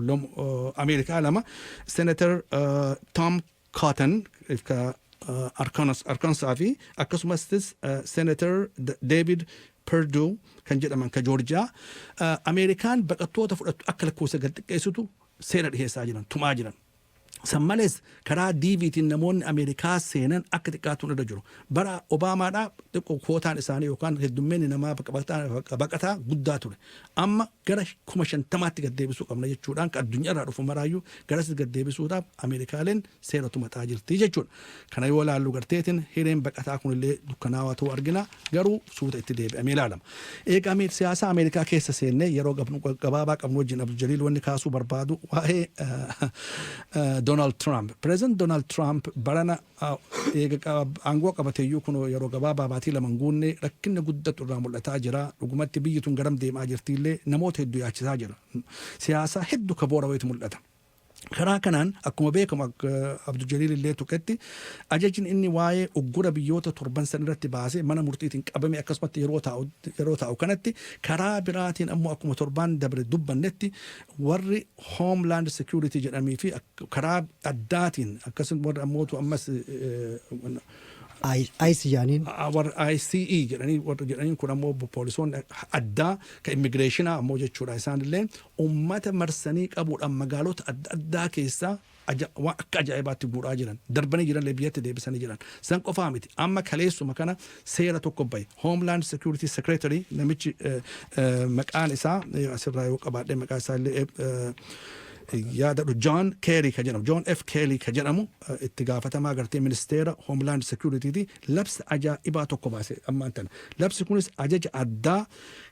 Ameerikaa lama, Senator Tom Cotton ka Arkansas fi akkasumas Senator David Perdue kan jedhaman ka Joorjiyaa, Ameerikaan baqattoota fudhattu akka lakkoofsa gad xiqqeessitu seera dhiheessaa jiran, tumaa jiran. San malees karaa DVtiin namoonni Ameerikaa seenan akka xiqqaatuun irra jiru. Bara Obaamaadhaa xiqqoo kootaan isaanii yookaan heddumminni namaa baqataa guddaa ture. Amma gara 50,000tti gad deebisuu qabna jechuudhaan, kan addunyaarraa dhufu maraayyuu garas gad deebisuudhaaf Ameerikaaleen seera tumataa jirti jechuudha. Kana yoo ilaallu garteetiin hireen baqataa kunillee dukkanaawaa ta'uu argina, garuu suuta itti deebi'amee ilaalama. Egaa siyaasa Ameerikaa keessa seennee yeroo gabaabaa qabnu wajjin, Abdul Jaliil, wanni kaasuu barbaadu waa'ee Donald Trump. President Donald Trump barana eega aangoo qabateeyyuu kun yeroo gabaabaa baatii 2 hin guunne rakkinni guddatu irraa mul'ataa jira. Dhugumatti biyyi tun garam deemaa jirtiillee namoota hedduu yaachisaa jira. Siyaasa hedduu ka boora wayitu mul'ata. Karaa kanaan akkuma beekamu, akka Abdul Jaliil illee tuqetti, ajajni inni waa'ee uggura biyyoota torban san irratti baasee mana murtiitiin qabame akkasumatti yeroo taa'u kanatti, karaa biraatiin ammoo akkuma torbaan dabre dubbannetti warri Homeland Security jedhamii fi karaa addaatiin akkasuma warri ammootu ammas ICE jaaniin. Warra ICE jedhanii, warra jedhaniin kun ammoo poolisoonni addaa ka immigrationaa ammoo jechuudha. Isaan illee ummata marsanii qabuudhaan magaalota adda addaa keessaa waan akka ajaa'ibaatti guuraa jiran, darbanii jiran biyyatti deebisanii jiran. San qofaa miti, amma kaleessuma kana seera tokko bahe. Homeland Security Secretary namichi maqaan isaa asirraa yoo qabaadhe maqaa isaa illee yaadadhu, John Kelly ka jedhamu, John F. Kelly ka jedhamu, itti gaafatamaa gartee ministeera Homeland Security, labsa ajaa'ibaa tokko baase ammaan tana. Labsi kunis ajaja addaa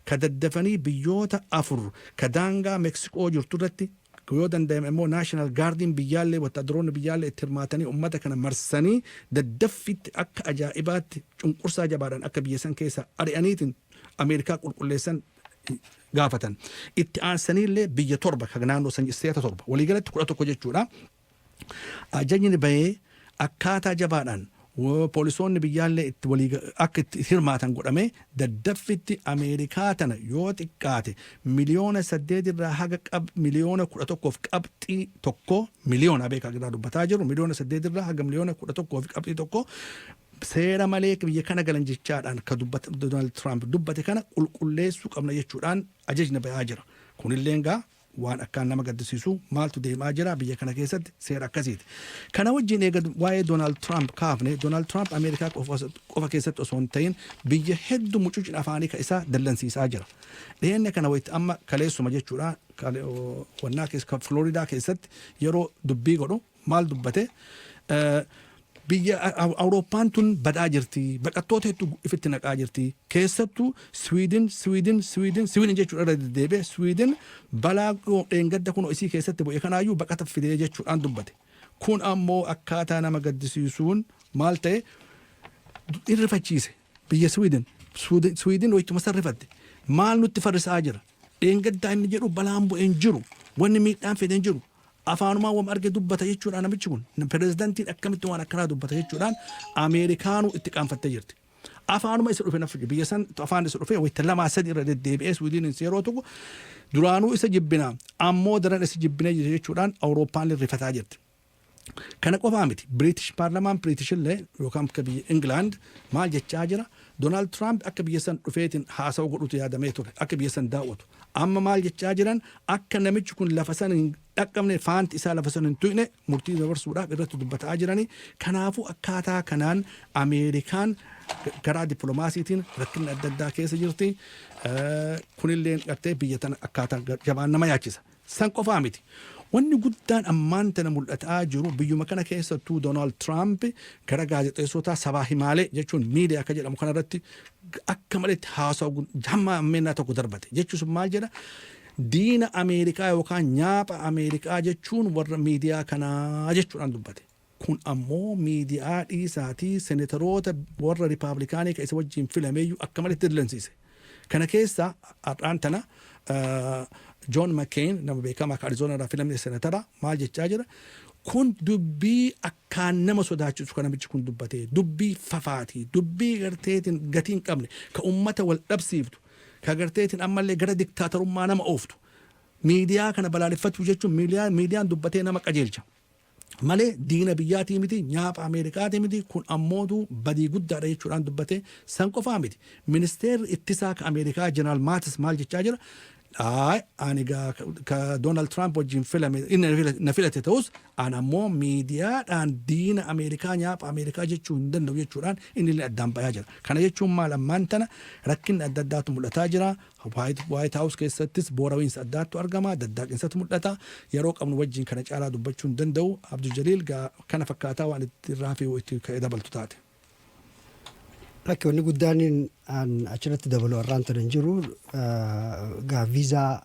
ka daddafanii biyyoota afur ka daangaa Meksikoo jirtu irratti yoo danda'ame immoo National Guardiin biyyaallee, wattaadaroonni biyyaallee itti hirmaatanii ummata kana marsanii daddaffitti akka ajaa'ibaatti cunqursaa jabaadhaan akka biyya san keessa ari'aniitiin Ameerikaa qulqulleessan gaafatan. Itti aansaniillee biyya torba kan naannoo san, isteeta 7, waliigalatti 11 jechuudha. Ajajni bahee akkaataa jabaadhaan poolisoonni biyyaallee itti walii akka itti hirmaatan godhamee daddaffitti Ameerikaa tana yoo xiqqaate 8 miliyoona irraa haga qab 11.1 miliyoona beekaa irraa dubbataa jiru, 8 miliyoona irraa haga 11.1 miliyoona seera malee biyya kana galan jechaadhaan ka dubbata Donald Trump dubbate kana qulqulleessuu qabna jechuudhaan ajajni bahaa jira. Kunillee gaa waan akkaan nama gaddisiisu, maaltu deemaa jira biyya kana keessatti, seera akkasiiti. Kana wajjin eega waa'ee Donald Trump kaafne, Donald Trump Ameerikaa qofa keessatti osoo hin ta'in biyya hedduu mucucin afaanii ka isaa dallansiisaa jira. Dhiyeenya kana wayitti amma kaleessuma jechuudha, wannaa keessa Floridaa keessatti yeroo dubbii godhu maal dubbate? Biyya Awurooppaan tun badaa jirti, baqattoota hedduu ifitti naqaa jirti, keessattuu Swiidin, Swiidin, Swiidin, Swiidin jechuudha. Irra deddeebi'e Swiidin balaa dheengadda kun isii keessatti bu'e kanaayyuu baqata fidee jechuudhaan dubbate. Kun ammoo akkaataa nama gaddisiisuun maal ta'e? Irrifachiise biyya Swiidin. Swiidin wayituma sarrifatte, maal nutti farrisaa jira? Dheengaddaa inni jedhu balaan bu'een jiru, wanni miidhaan fedeen jiru, afaanumaa wam arge dubbata jechuudhaan, namichi kun pirezidantiin akkamitti waan akkanaa dubbata jechuudhaan Ameerikaanuu itti qaanfattee jirti. Afaanuma isa dhufe naaf biyya san afaan isa dhufe wayita lamaa sadi irra deddeebi'ee Swiidiniin yeroo tokko duraanuu isa jibbina, ammoo daran isa jibbina jechuudhaan Awurooppaan rifataa jirti. Kana qofaa miti. British paarlamaan British illee yookaan akka biyya England maal jechaa jira? Donald Trump akka biyya san dhufeetiin haasa'u godhutu yaadamee ture, akka biyya san daawwatu. Amma maal jechaa jiran? Akka namichi kun lafa san hin dhaqqabne, faanti isaa lafa san hin tuqne murtii dabarsuudhaaf irratti dubbataa jiranii. Kanaafuu akkaataa kanaan Ameerikaan karaa dippiloomaasiitiin rakkinni adda addaa keessa jirti. Kunillee gartee biyya tana akkaataa jabaan nama yaachisa. San qofaa miti. Wanni guddaan ammaan tana mul'ataa jiru, biyyuma kana keessattuu Donald Trump gara gaazexeessotaa, sabaa himaalee jechuun miidiyaa akka jedhamu kanarratti akka maletti haasa'u hamma ammeenaa tokko darbate. Jechuun maal jedha? Diina Ameerikaa yookaan nyaapha Ameerikaa jechuun warra miidiyaa kanaa jechuudhaan dubbate. Kun ammoo miidiyaa dhiisaatii senetaroota warra Ripaablikaanii kan isa wajjin filameeyyuu akka maletti dillansiise. Kana keessa har'aan tana John McCain, nama beekamaa akka Arizoonaa irraa filamne senatara, maal jechaa jira? Kun dubbii akkaan nama sodaachisu kan namichi kun dubbate, dubbii fafaati, dubbii garteetiin gatii hin qabne, ka ummata wal dhabsiiftu, ka garteetiin ammallee gara diktaatarummaa nama ooftu. Miidiyaa kana balaaleffachuu jechuun miidiyaan dubbatee nama qajeelcha malee diina biyyaatii miti, nyaapha Ameerikaatii miti. Kun ammootu badii guddaadha jechuudhaan dubbate. San qofaa miti. Ministeerri ittisaa ka Ameerikaa Jeneraal Maatis maal jechaa jira? Ani ka Donald Trump wajjin filame, inni na filate ta'us, an ammoo miidiyaadhaan diina Ameerikaa, nyaapha Ameerikaa jechuu hin danda'u jechuudhaan inni illee addaan bayaa jira. Kana jechuun maal? Ammaan tana rakkinni adda addaatu mul'ataa jira. White House keessattis boorawiinsa addaattu argama, daddaaqinsatu mul'ata. Yeroo qabnu wajjin kana caalaa dubbachuu hin danda'u. Abdul Jaliil, kana fakkaataa waan itti irraa fi itti dabaltu taate. Lakki, wanni guddaan an achirratti dabalu har'aan tana hin jiru. Gaa viizaa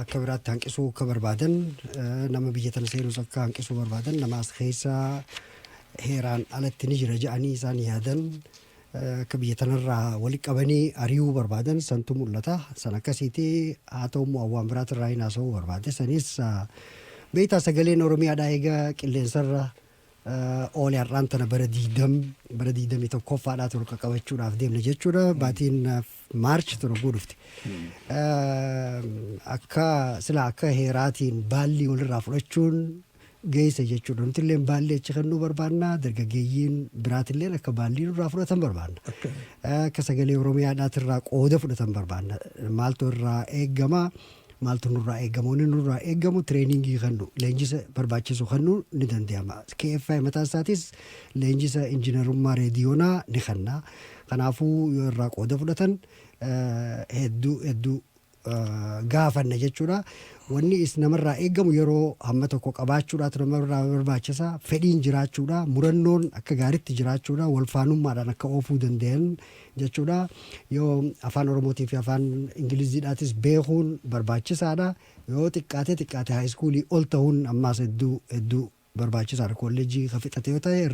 akka biraatti hanqisuu akka barbaadan, nama biyya tana seenus akka hanqisuu barbaadan, nama as keessa heeraan alatti ni jira jedhanii isaan yaadan akka biyya tanarraa walitti qabanii ari'uu barbaadan santu mul'ata. San akkasiiti. Haa ta'u immoo waan biraatirraa hin haasa'uu barbaade. Sanis beektaa, sagaleen Oromiyaadhaa egaa qilleensarra oolee har'aan tana bara 21ffaadhaa ture qaqqabachuudhaaf deemne jechuudha. Baatiin March ture dhufte. Akka sila akka heeraatiin baallii walirraa fudhachuun geessa jechuudha. Nuti illee baallii achi kennuu barbaanna. Dargaggeeyyiin biraatillee akka baallii nurraa fudhatan barbaanna. Akka sagalee Oromiyaadhaatirraa qooda fudhatan barbaanna. Maaltu irraa eeggama? Maaltu nurraa eeggama? Wanni nurraa eeggamu trainingii kennu, leenjisa barbaachisu kennuu ni danda'ama. KFI mataa isaatis leenjisa injiinarummaa reediyoonaa ni kenna. Kanaafuu yoo irraa qooda fudhatan hedduu hedduu gaafanna jechuudha. Wanni is namarraa eeggamu yeroo hamma tokko qabaachuudhaatu namarraa barbaachisa. Fedhiin jiraachuudha. Murannoon akka gaariitti jiraachuudha. Walfaanummaadhaan akka oofuu danda'an jechuudha. Yoo afaan Oromootii fi afaan Ingiliziidhaatis beekuun barbaachisaadha. Yoo xiqqaate xiqqaate high schoolii ol ta'uun ammaas hedduu hedduu barbaachisaadha. Kolleejjii ka fixate yoo ta'e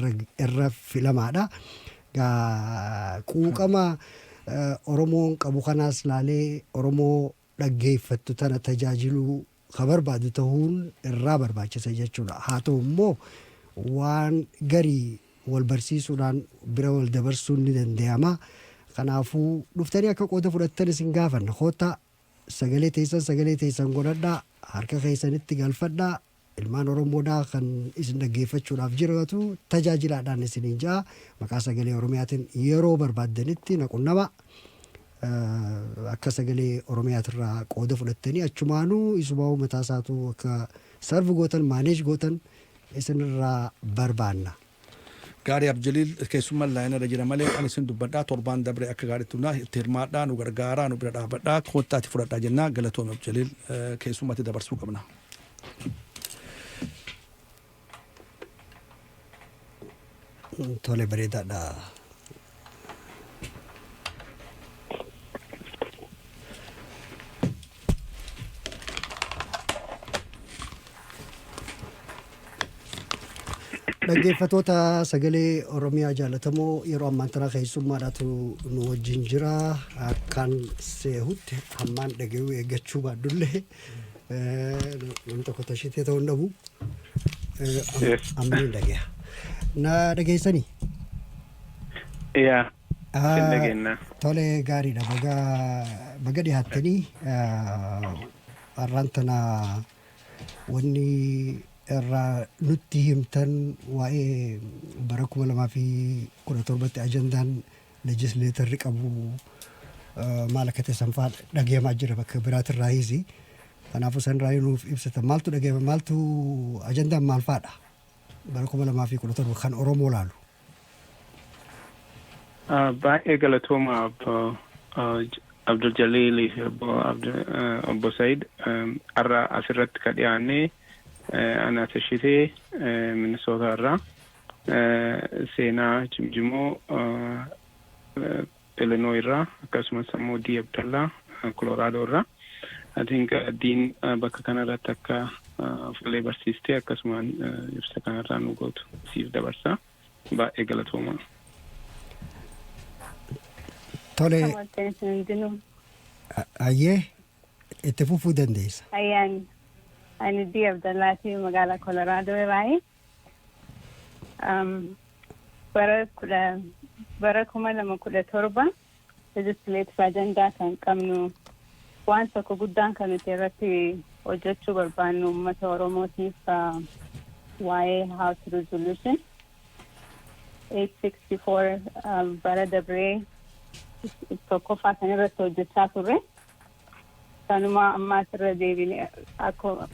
irra filamaadha. Quuqama Oromoon qabu kanaas laalee Oromoo dhaggeeffattu tana tajaajiluu ka barbaadu ta'uun irraa barbaachisa jechuudha. Haa ta'u immoo waan garii wal barsiisuudhaan bira wal dabarsuun ni danda'ama. Kanaafuu dhuftanii akka qooda fudhattan isin gaafanna. Koottaa, sagalee teessan sagalee teessan godhadhaa, harka keessanitti galfadhaa. Ilmaan Oromoodhaa kan isin dhaggeeffachuudhaaf jiraatu tajaajilaadhaan isiniin ja'a. Maqaa sagalee Oromiyaatiin yeroo barbaaddanitti na qunnama. Akka sagalee Oromiyaatirraa qooda fudhattanii achumaanuu isumaa mataa isaatu akka serve gootan, manage gootan isinirraa barbaanna. Gaarii Abjaliil, keessummaan linearra jira malee ani isin dubbadhaa. Torbaan dabre akka gaariitti nu itti hirmaadhaa, nu gargaaraa, nu bira dhaabadhaa, koottaati fudhadhaa jennaa. Galatoome Abjaliil, keessummatti dabarsuu qabna. Tole, bareedaadha. Dhaggeeffatoota sagalee Oromiyaa jaalatamoo, yeroo ammaan tana keessummaadhaatu nu wajjin jira. Akkaan seehutti hammaan dhaga'uu eeggachuu baadhullee namni tokko tashitee ta'uu hin dhabu. Amma ni dhagaya. Na dhageessanii? Yaa. Sin dhageenya. Tole, gaariidha. Baga baga dhiyaattanii. Har'aan tana wanni irraa nutti himtan waa'ee bara 2017tti ajandaan legislatorri qabu maal akka ta'e sanfaa dhageemaa jira bakka biraatirraa hiisi. Kanaafuu sanirraa nuuf ibsatan, maaltu dhageema, maaltu ajandaan maal faadha bara 2017 kan Oromoo laalu? Baay'ee galatooma, obbo Abdul Jaliilii fi obbo Said. Har'a asirratti ka dhiyaannee ana Tashitee Minnesota irraa, Seenaa Jimjimoo Illinois irraa, akkasumas immoo Dii Abdallaa Colorado irraa. I think Diin bakka kanarratti akka fuullee barsiistee akkasumaan ibsa kanarraa nu gootu siif dabarsa. Baay'ee galatooma. Tole, ayyee, itti fufuu dandeessa. Ayyaan, ani Dii Abdallaati, magaalaa Colorado irraayi. Bara 2017 legislative agenda kan qabnu waan tokko guddaan kan nuti irratti hojjechuu barbaannu uummata Oromootiif waa'ee House Resolution 864 bara dabree tokkoffaa kan irratti hojjechaa turre. Sanuma ammaas irra deebine, akkuma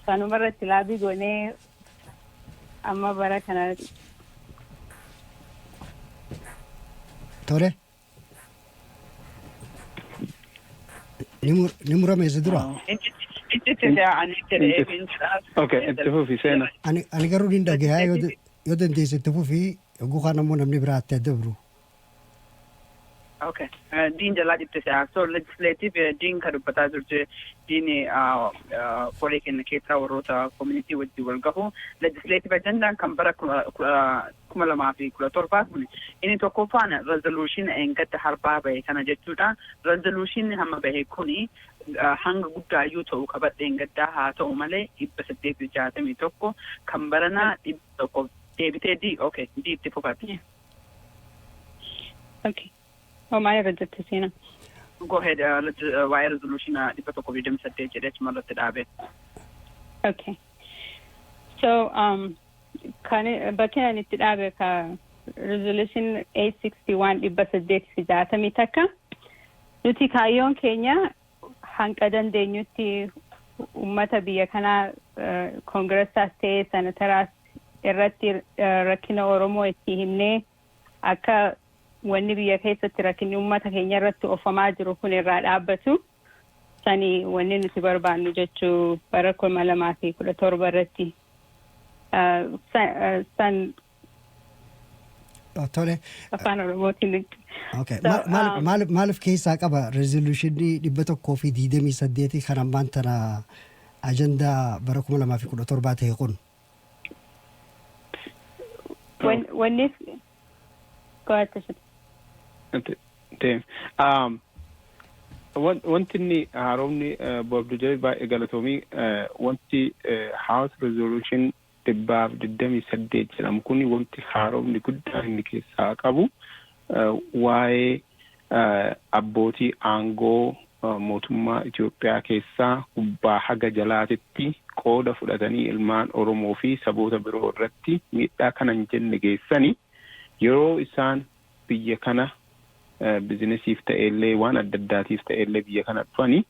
sanuma irratti lobby goonee amma bara kana. Tole. Ni murame isa dura. Okay, itti fufi, Seenaa. Ani garuu ni dhagayaa, yoo dandeesse itti fufii, yogguu kaan ammoo namni biraa itti dabru. Okay. Diin jalaa dhibte si'a. So legislative diin kan dubbataa jirtu, diin koree kenna keessaa warroota community wajjin wal gahu. Legislative agendaan kan bara 2017 kun inni tokkoffaan resolution eengadda harbaa bahe kana jechuudha. Resolution hamma bahe kuni hanga guddaayyuu ta'u qabadhe eengaddaa haa ta'u malee 861 kan baranaa 100 deebitee di, okay, di itti fufati. Okay. Oh, maal irra jirti, Seenaa? Go ahead, waa'ee resolution 128 jedhee achuma irratti dhaabe. Okay. So, kan bakki ani itti dhaabe ka resolution 861, 861. Nuti kaayyoon keenya hanqa dandeenyutti uummata biyya kanaa koongiressaas ta'ee senataraas irratti rakkina Oromoo itti himnee akka wanni biyya keessatti rakkinni uummata keenya irratti oofamaa jiru kun irraa dhaabbatu sani wanni nuti barbaannu jechuu bara 2017 irratti san. Tole. Afaan Oromootiin. Okay. Maaliif keessaa qaba resolutionii 128 kan ammaan tana ajandaa bara 2017 ta'e kun? Wanni, go ahead, Tashit. Deem. Wanti inni haaromni, Abdul Jalil, baay'ee galatoomii, wanti House Resolution 128 jedhamu kun wanti haaromni guddaan inni keessaa qabu waa'ee abbootii aangoo mootummaa Itoophiyaa keessaa gubbaa haga jalaatitti qooda fudhatanii ilmaan Oromoo fi saboota biroo irratti miidhaa kana hin jenne geessani yeroo isaan biyya kana businessiif ta'ellee waan adda addaatiif ta'ellee biyya kana dhufanii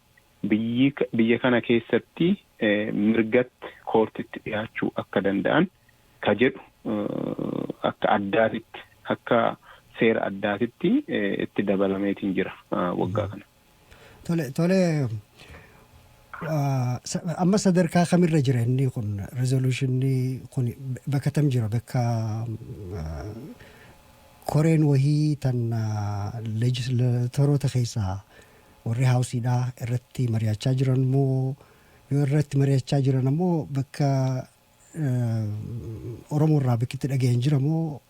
biyya kana keessatti mirgatti courtitti dhiyaachuu akka danda'an ka jedhu akka addaatitti, akka seera addaatitti itti dabalameetiin jira waggaa kana. Tole, amma sadarkaa kamirra jira inni kun, resolutionni kun bakka tam jira? Bakka koreen wahii tan legislatoroota keessaa warri Houseiidhaa irratti mari'achaa jiran moo, yoo irratti mari'achaa jiran ammoo bakka Oromoo irraa bakki dhaga'an jira moo,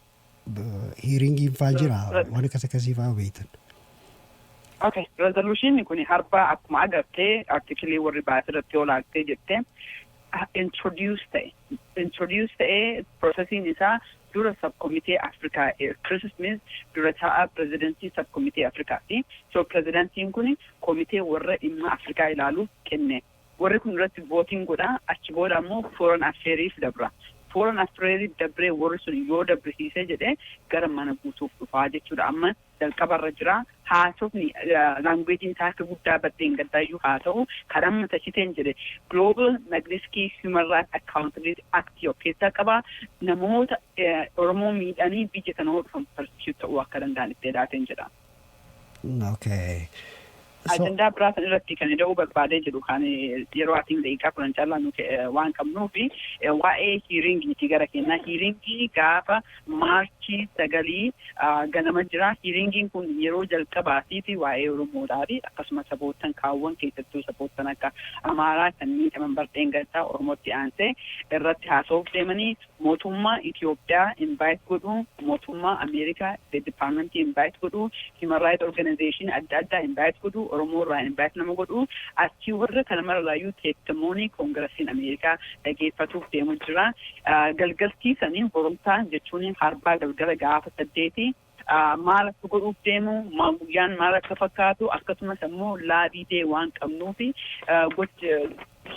hearingiin faa jira, waan akkas akkasii faa beektan? Okay, resolution kun harbaa akkuma agartee articleii warri baasii irratti olaaltee jettee introduce ta'e. Introduce ta'ee processiin isaa Dura subcommittee Afrikaa, Chris Smith dura taa'aa pirezidentii subcommittee Afrikaati. So pirezidentiin kun komitee warra dhimma Afrikaa ilaalu kenne. Warri kun irratti voting godha, achi booda ammoo foreign affairs dabra. Foreign affairs dabree, warri sun yoo dabrisiisee jedhee gara mana guutuuf dhufaa jechuudha. Amma jalqabarra jira. Haasofni languageiin isaa akka guddaa baddeen gaddaayyuu haa ta'u, kan amma tashiteen jedhe Global Magnitsky Human Rights Accountability Act of keessaa qaba. Namoota Oromoo miidhanii biyya kana dhufan persecute ta'uu akka danda'an itti hedaateen jedha. Ajandaa biraa san irratti kan ida'uu barbaadee jedhu, kan yeroo atiin daqiiqaa 10 caalaa nu waan qabnuufi, waa'ee hearingiiti gara kennaa. Hearingii gaafa March 9 ganama jira. Hearingiin kun yeroo jalqabaatiifi waa'ee Oromoodhaafi akkasuma saboottan kaawwan, keessattuu saboottan akka Amaaraa kan miidhaman bardeen gaddaa Oromootti aansee irratti haasa'uuf deemanii, mootummaa Itoophiyaa invite godhu, mootummaa Ameerikaa State Departmentii invite godhu, human right organization adda addaa invite godhu, Oromoo irraa invite nama godhu, achii warra kana mararraayyuu testimony koongirasiin Ameerikaa dhageeffatuuf deemu jira. Galgaltii sanii boromtaa jechuun harbaa galgala gaafa 8 maal akka godhuuf deemu, maal guyyaan maal akka fakkaatu, akkasumas immoo lobby day waan qabnuufi,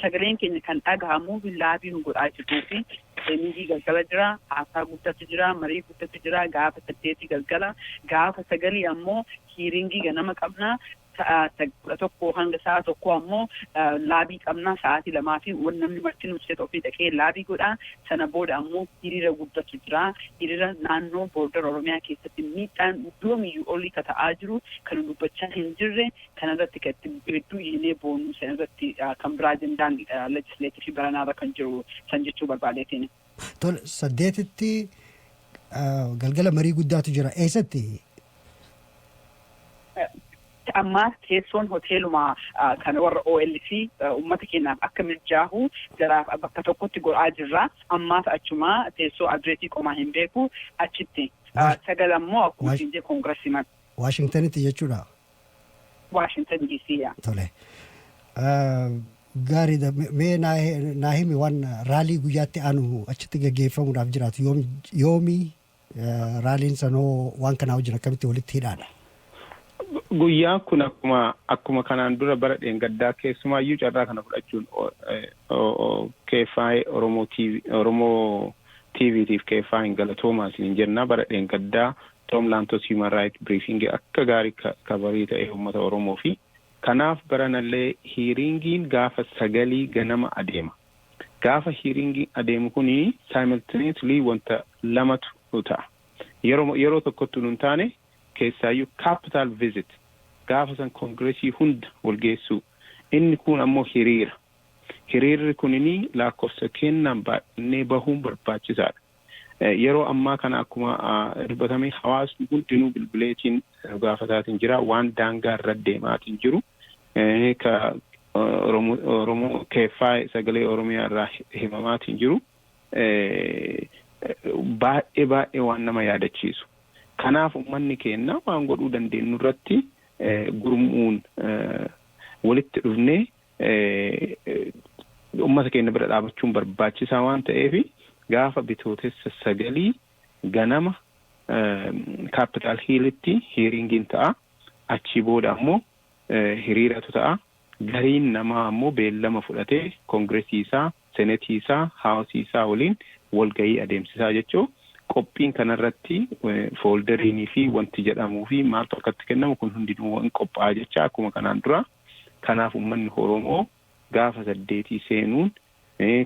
sagaleen keenya kan dhagahamuuf lobby nu godhaa jirruufi, hearingii galgala jira, haasaa guddatu jira, marii guddatu jira gaafa 8 galgala. Gaafa 9 ammoo hearingii ganama qabna. Sa'a 11 hanga sa'a 1 ammoo lobby qabna, sa'aatii 2 fi namni marti nuti ofii dhaqee lobby godha. Sana booda ammoo hiriira guddatu jira. Hiriira naannoo border Oromiyaa keessatti miidhaan yoomiyyuu olii ka ta'aa jiru kan dubbachaa hin jirre kanarratti kan itti hedduu iyyinee boonu sanarratti kan biraa ajandaan legislative baranaarra kan jiru san jechuu barbaadeetiin. Tole, 8tti galgala marii guddaatu jira. Eessatti? Ammaa teessoon hoteeluma kan warra OLC uummata keenyaaf akka mijaahu jaraaf bakka tokkotti godhaa jirra. Ammaaf achumaa teessoo addressii qomaa hin beeku achitti. 9 ammoo akkuma isin jee koongirasii mana. Waashingtanitti jechuudha. Waashingtan DC. Tole. Gaariidha. Mee naa himi, waan rally guyyaatti aanu achitti gaggeeffamuudhaaf jiraatu yoomii? Rallyn sanoo waan kanaa wajjin akkamitti walitti hidhaadha? Guyyaan kun akkuma kanaan dura bara dheengaddaa, keessumaayyuu carraa kana fudhachuun KFI Oromoo TV, Oromoo TVtiif KFI hin galatoomaa isin jenna. Bara dheengaddaa Tom Lantos Human Right Briefing akka gaarii coverii ta'e uummata Oromoo fi kanaaf baranallee hearingiin gaafa 9 ganama adeema. Gaafa hearingiin adeemu kuni simultaneously wanta lamatu ta'a. Yeroo tokkotti nun taane, keessaayyuu Capitol visit gaafa san koongiresii hunda walgeessuu, inni kun ammoo hiriira. Hiriirri kunini lakkoofsa kennaan baay'inee bahuun barbaachisaadha. Yeroo ammaa kana akkuma dubbatame hawaasni hundinuu bilbileetiin gaafataatiin jira, waan daangaa irra deemaatiin jiru ka Oromoo KFI sagalee Oromiyaa irraa himamaatiin jiru baay'ee baay'ee waan nama yaadachiisu. Kanaaf uummanni keenya waan godhuu dandeenyu irratti gurmuun walitti dhufnee uummata keenya bira dhaabachuun barbaachisaa waan ta'eef, gaafa Bitootessa 9 ganama Capitol Hillitti hearingiin ta'a. Achii booda ammoo hiriiratu ta'a. Gariin namaa ammoo beellama fudhatee koongiresii isaa, senetii isaa, Houseii isaa waliin walgahii adeemsisaa jechuu. Qophiin kanarratti folderiinii fi wanti jedhamuu fi maaltu akkatti kennamu kun hundinuu hin qophaa'a jecha akkuma kanaan dura. Kanaaf uummanni Oromoo gaafa 8 seenuun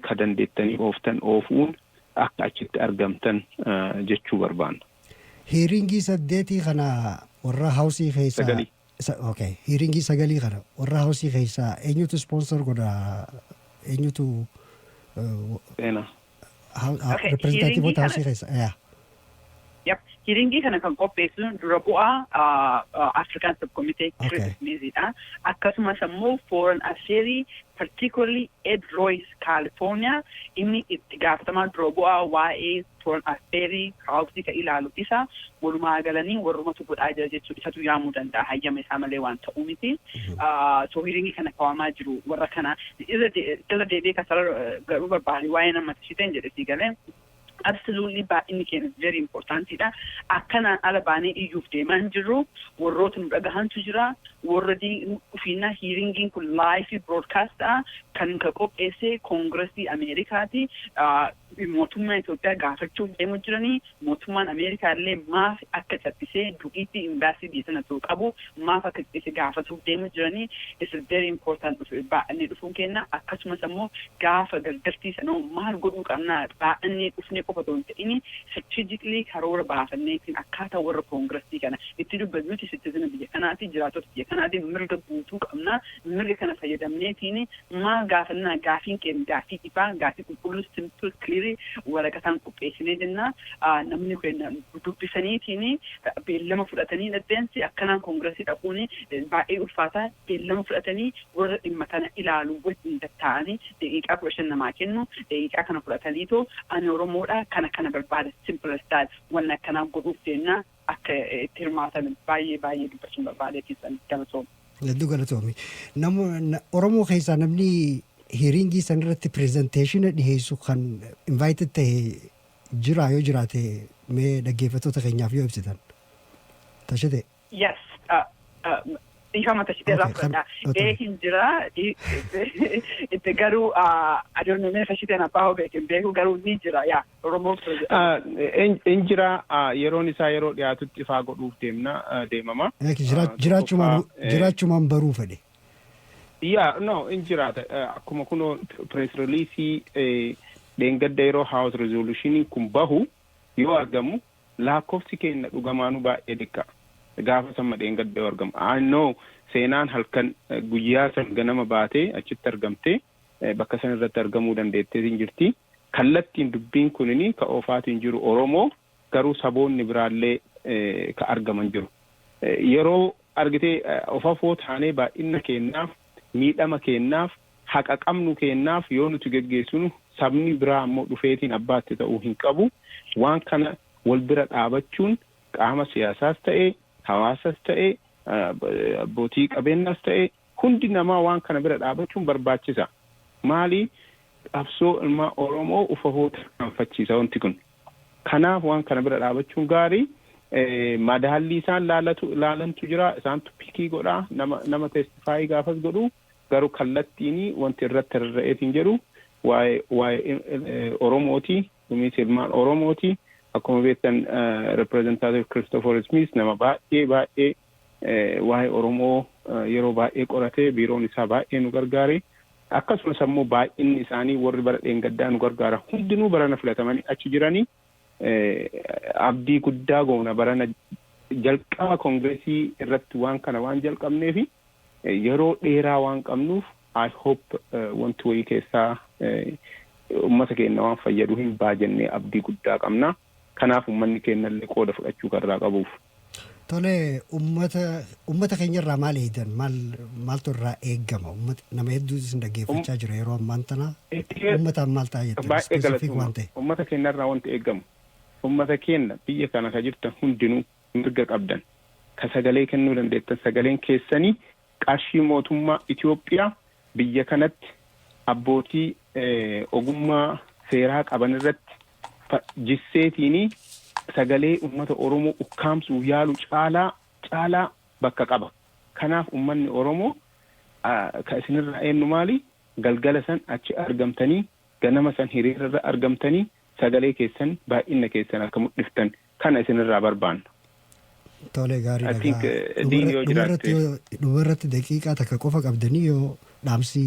ka dandeettanii ooftan oofuun akka achitti argamtan jechuu barbaanna. Hearingii 8 kana warra Houseii keessaa. 9. Okay. Hearingii 9 kana warra Houseii keessaa eenyutu sponsor godha? Eenyutu Seenaa. Representativeota Houseii keessaa? Yaa. Yep. Hearingii kana kan qopheessu dura bu'aa African Subcommittee Chris Smithidha. Akkasumas immoo Foreign Affairs, particularly Ed Royce, California, inni itti gaafatamaa dura bu'aa waa'ee Foreign Affairs Houseii kan ilaalu isa. Walumaa galanii warrumatu godhaa jira jechuudha. Isatu yaamuu danda'a, hayyama isaa malee waan ta'uu miti. So hearingii kana kawamaa jiru warra kana irra deebi'ee kasara garuu barbaade waa'ee nama tishiteen jedhe sii galee. Absolutely, baay'inni keenya very importantidha. Akkanaan ala baanee iyyuuf deemaa hin jirru. Warroota nu dhagahantu jira. Warra dhufiinaa hearingiin kun live broadcast ta'a. Kan ka qopheesse Koongiresii Ameerikaati. Mootummaa Itoophiyaa gaafachuuf deemu jiranii, mootummaan Ameerikaa illee maaf akka callisee duqiitti imbaasii biyya sana ta'u qabu maaf akka callisee gaafatuuf deemu jiranii. It's very important baay'inni dhufuun kenna. Akkasumas ammoo gaafa gargartii sanoo maal godhuu qabnaa, baay'inni dhufnee qofa otoo hin ta'in, strategically karoora baafanneetiin akkaataa warra koongiresii kana itti dubbatu. Nuti citizen biyya kanaati, jiraattota biyya kanaati, mirga guutuu qabnaa. Mirga kana fayyadamneetiin maal gaafannaa? Gaafiin keenya gaafii ifaa, gaafii qulqulluu, simple, clear, waraqataan qopheessinee jenna. Namni keenya dubbisaniitiin beellama fudhatanii dhaddeensi akkanaan koongiresii dhaquun baay'ee ulfaataa, beellama fudhatanii warra dhimma kana ilaalu wajjin tatta'anii daqiiqaa 15 namaa kennu. Daqiiqaa kana fudhataniitoo, ani Oromoodha, kana kana barbaada, simple style, wanna akkanaa godhuuf deemna, akka itti hirmaatan baay'ee baay'ee dubbachuun barbaade keessan. Galatooma. Hedduu galatoomi. Nama Oromoo keessaa namni hearingii san irratti presentation dhiheessu kan invited ta'e jira? Yoo jiraate, mee dhaggeeffattoota keenyaaf yoo ibsitan. Tashite. Yes. Dhiifama, Tashitee irraa fudhadha. Ee, hin jira. Itti garuu adoonnamee Tashiteen abbaa hoo beekin beeku, garuu ni jira, yaa Oromoo. In jira, yeroon isaa yeroo dhiyaatutti ifaa godhuuf deemna, deemama. Jiraachumaan baruu fedhe. Yaa, no, in jiraata. Akkuma kunoo press release dheengadda yeroo House resolution kun bahu yoo argamu, lakkoofsi keenya dhugamaanuu baay'ee xiqqa. Gaafa samma dheengadda yoo argamu. I know seenaan halkan guyyaa san ganama baatee achitti argamtee bakka san irratti argamuu dandeettee jirti. Kallattiin dubbiin kunini ka oofaatiin jiru Oromoo, garuu saboonni biraallee ka argaman jiru. Yeroo argitee ofafoo taanee baay'ina keenyaaf, miidhama keenyaaf, haqa qabnu keenyaaf yoo nuti geggeessinu, sabni biraa ammoo dhufeetiin abbaatti ta'uu hin qabu. Waan kana wal bira dhaabachuun qaama siyaasaas ta'e, hawaasas ta'e, abbootii qabeenyaas ta'e, hundi namaa waan kana bira dhaabachuun barbaachisa. Maali, qabsoo ilmaa Oromoo ufafoo tarkaanfachiisa wanti kun. Kanaaf waan kana bira dhaabachuun gaarii. Madaallii isaan laalatu laalantu jira, isaantu pick godhaa, nama testify gaafas godhu. Garuu kallattiin wanti irratti rarra'eetiin jedhu waa'ee Oromooti, kunis ilmaan Oromooti. Akkuma beektan, Representative Christopher Smith nama baay'ee baay'ee waa'ee Oromoo yeroo baay'ee qoratee, biiroon isaa baay'ee nu gargaare. Akkasumas ammoo baay'inni isaanii warri bara dheengaddaa nu gargaara hundinuu barana filatamanii achi jiranii. Abdii guddaa goona, barana jalqaba koongiresii irratti waan kana waan jalqabneefi yeroo dheeraa waan qabnuuf, I hope wanti wayii keessaa uummata keenya waan fayyadu hin baajennee abdii guddaa qabna. Kanaaf uummanni keenya illee qooda fudhachuu karraa qabuuf. Tole, uummata keenya irraa maal eegdan? Maal maaltu irraa eeggama? Uummata nama hedduu isin dhaggeeffachaa jira yeroo ammaan tana. Uummataan maal ta'a jettan? Baay'ee Specific galatuma. waan ta'e. Uummata keenya irraa wanti eeggamu, uummata keenya biyya kana ka jirtan hundinuu mirga qabdan. Ka sagalee kennuu dandeettan, sagaleen keessanii qarshii mootummaa Itoophiyaa biyya kanatti abbootii ogummaa seeraa qaban irratti jisseetiini sagalee uummata Oromoo ukkaamsuuf yaalu caalaa caalaa bakka qaba. Kanaaf uummanni Oromoo ka isinirraa eenyu maali? Galgala san achi argamtanii, ganama san hiriirarra argamtanii, sagalee keessan, baay'ina keessan akka mul'iftan kana isinirraa barbaanna. Tole, gaarii. I think, Diin yoo Dhumarratti jiraatte. Dhumarratti daqiiqaa takka qofa qabdanii, yoo dhaamsi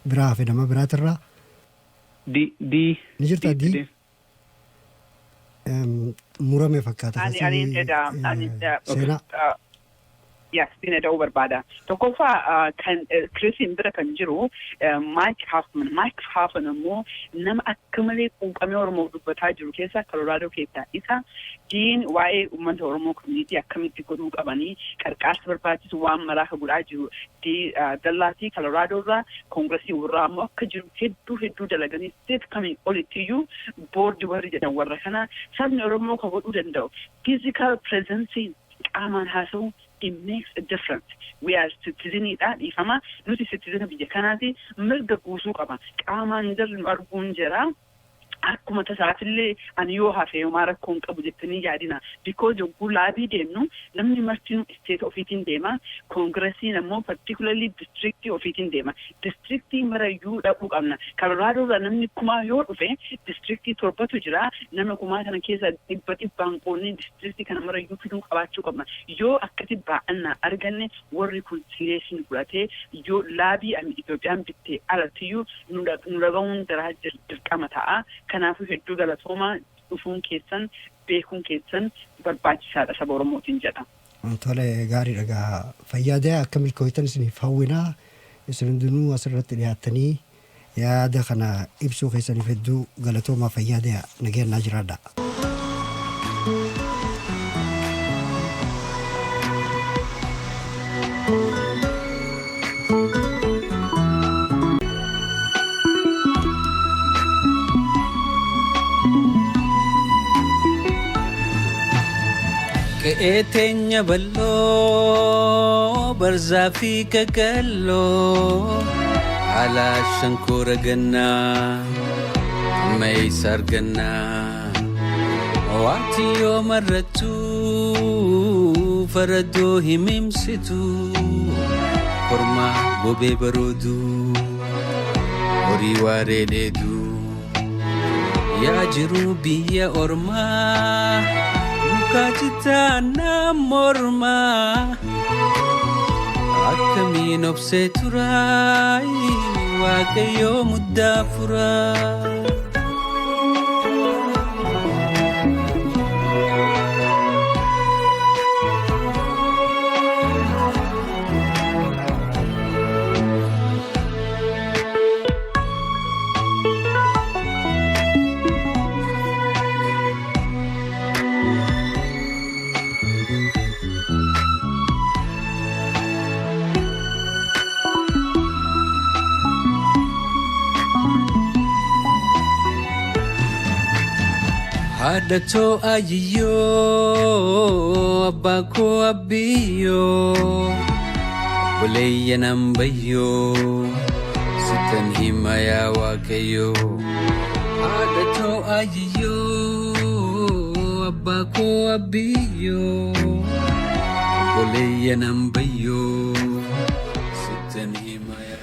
biraa hafe nama biraatirraa. Di di Ni jirta di? Murame fakkaata. Ani ani Seenaa. Yes, dina da'uu barbaada. Tokkoffaa, kan Kirisiin bira kan jiru Mike Hoffman. Mike Hoffman immoo nama akka malee quuqamee Oromoof dubbataa jiru keessa Colorado keessaa isa. Diin waa'ee uummata Oromoo community akkamitti godhuu qabanii qarqaarsa barbaachisu waan maraa ka godhaa jiru. Dallaatii Colorado irraa koongiresii warraa ammoo akka jiru hedduu hedduu dalaganii state kamii olittiyyuu boordi warri jedhan warra kana. Sabni Oromoo ka godhuu danda'u physical presence, qaamaan haasa'uu, it makes a difference. We are citizenidha, dhiifama. Nuti citizen biyya kanaati, mirga guutuu qaba. Qaamaan jarri nu arguun jira. Akkuma tasaatillee ani yoo hafe homaa rakkoo hin qabu jettanii yaadina. Because yogguu lobby deemnu namni martinuu state ofiitiin deema. Congressiin ammoo particularly districtii ofiitiin deema. Districtii marayyuu dhaquu qabna. Colorado irraa namni 1000 yoo dhufe, districtii torbatu jira. Nama 1000 kana keessa dhibba dhibbaan qoonnee districtii kana marayyuu fiduu qabaachuu qabna. Yoo akkasi baa'annaa arganne, warri kun seriously fudhatee yoo lobby Itoophiyaan bittee alattiyyuu nu dhagahuun daraa dirqama ta'a. Kanaafuu hedduu galatoomaa, dhufuun keessan, beekuun keessan barbaachisaadha saba Oromootiin jedha. Tole, gaariidha gaa, fayyaadee akka milkooytan isiniif hawwinaa. Isin hundinuu asirratti dhiyaattanii yaada kana ibsuu keessaniif hedduu galatoomaa, fayyaadee, nageenyaa jiraadha. Qe'ee teenya bal'oo, barzaa fi qaqalloo, haala shankoora gannaa amma eessa argannaa? Waati yoo marrattu faradoo himimsitu, kormaa gobee baroodu, horii waaree dheedu, yaa jiruu biyya ormaa mukaa citaa mormaa akkamiin obsee turaay, waaqayyoo muddaa furaa. Haadhatoo ayiyyoo, abbaa koo abbiyyoo, obboleeyyan ambayyoo, sittan hima yaa waaqayyoo. Haadhatoo ayiyyoo, abbaa koo abbiyyoo, obboleeyyan ambayyoo, sittan hima yaa.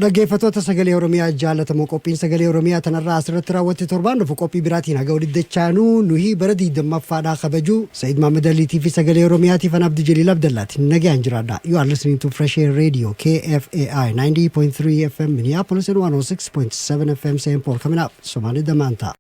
Dhaggeeffattoota Sagalee Oromiyaa jaalatamoo, qophiin Sagalee Oromiyaa tanarraa asirratti raawwatte. Torbaan dhufu qophii biraatiin haga walitti dachaanuu, nuyi bara 20ffaadhaa kabajuu Sa'iid Mahamad Aliitii fi Sagalee Oromiyaatiif an Abdi Jaliil Abdallaati. Nagaan jiraadha. You are listening to Fresh Air Radio, KFAI 90.3 FM Minneapolis and 106.7 FM St. Paul. Coming up, Somali Damanta.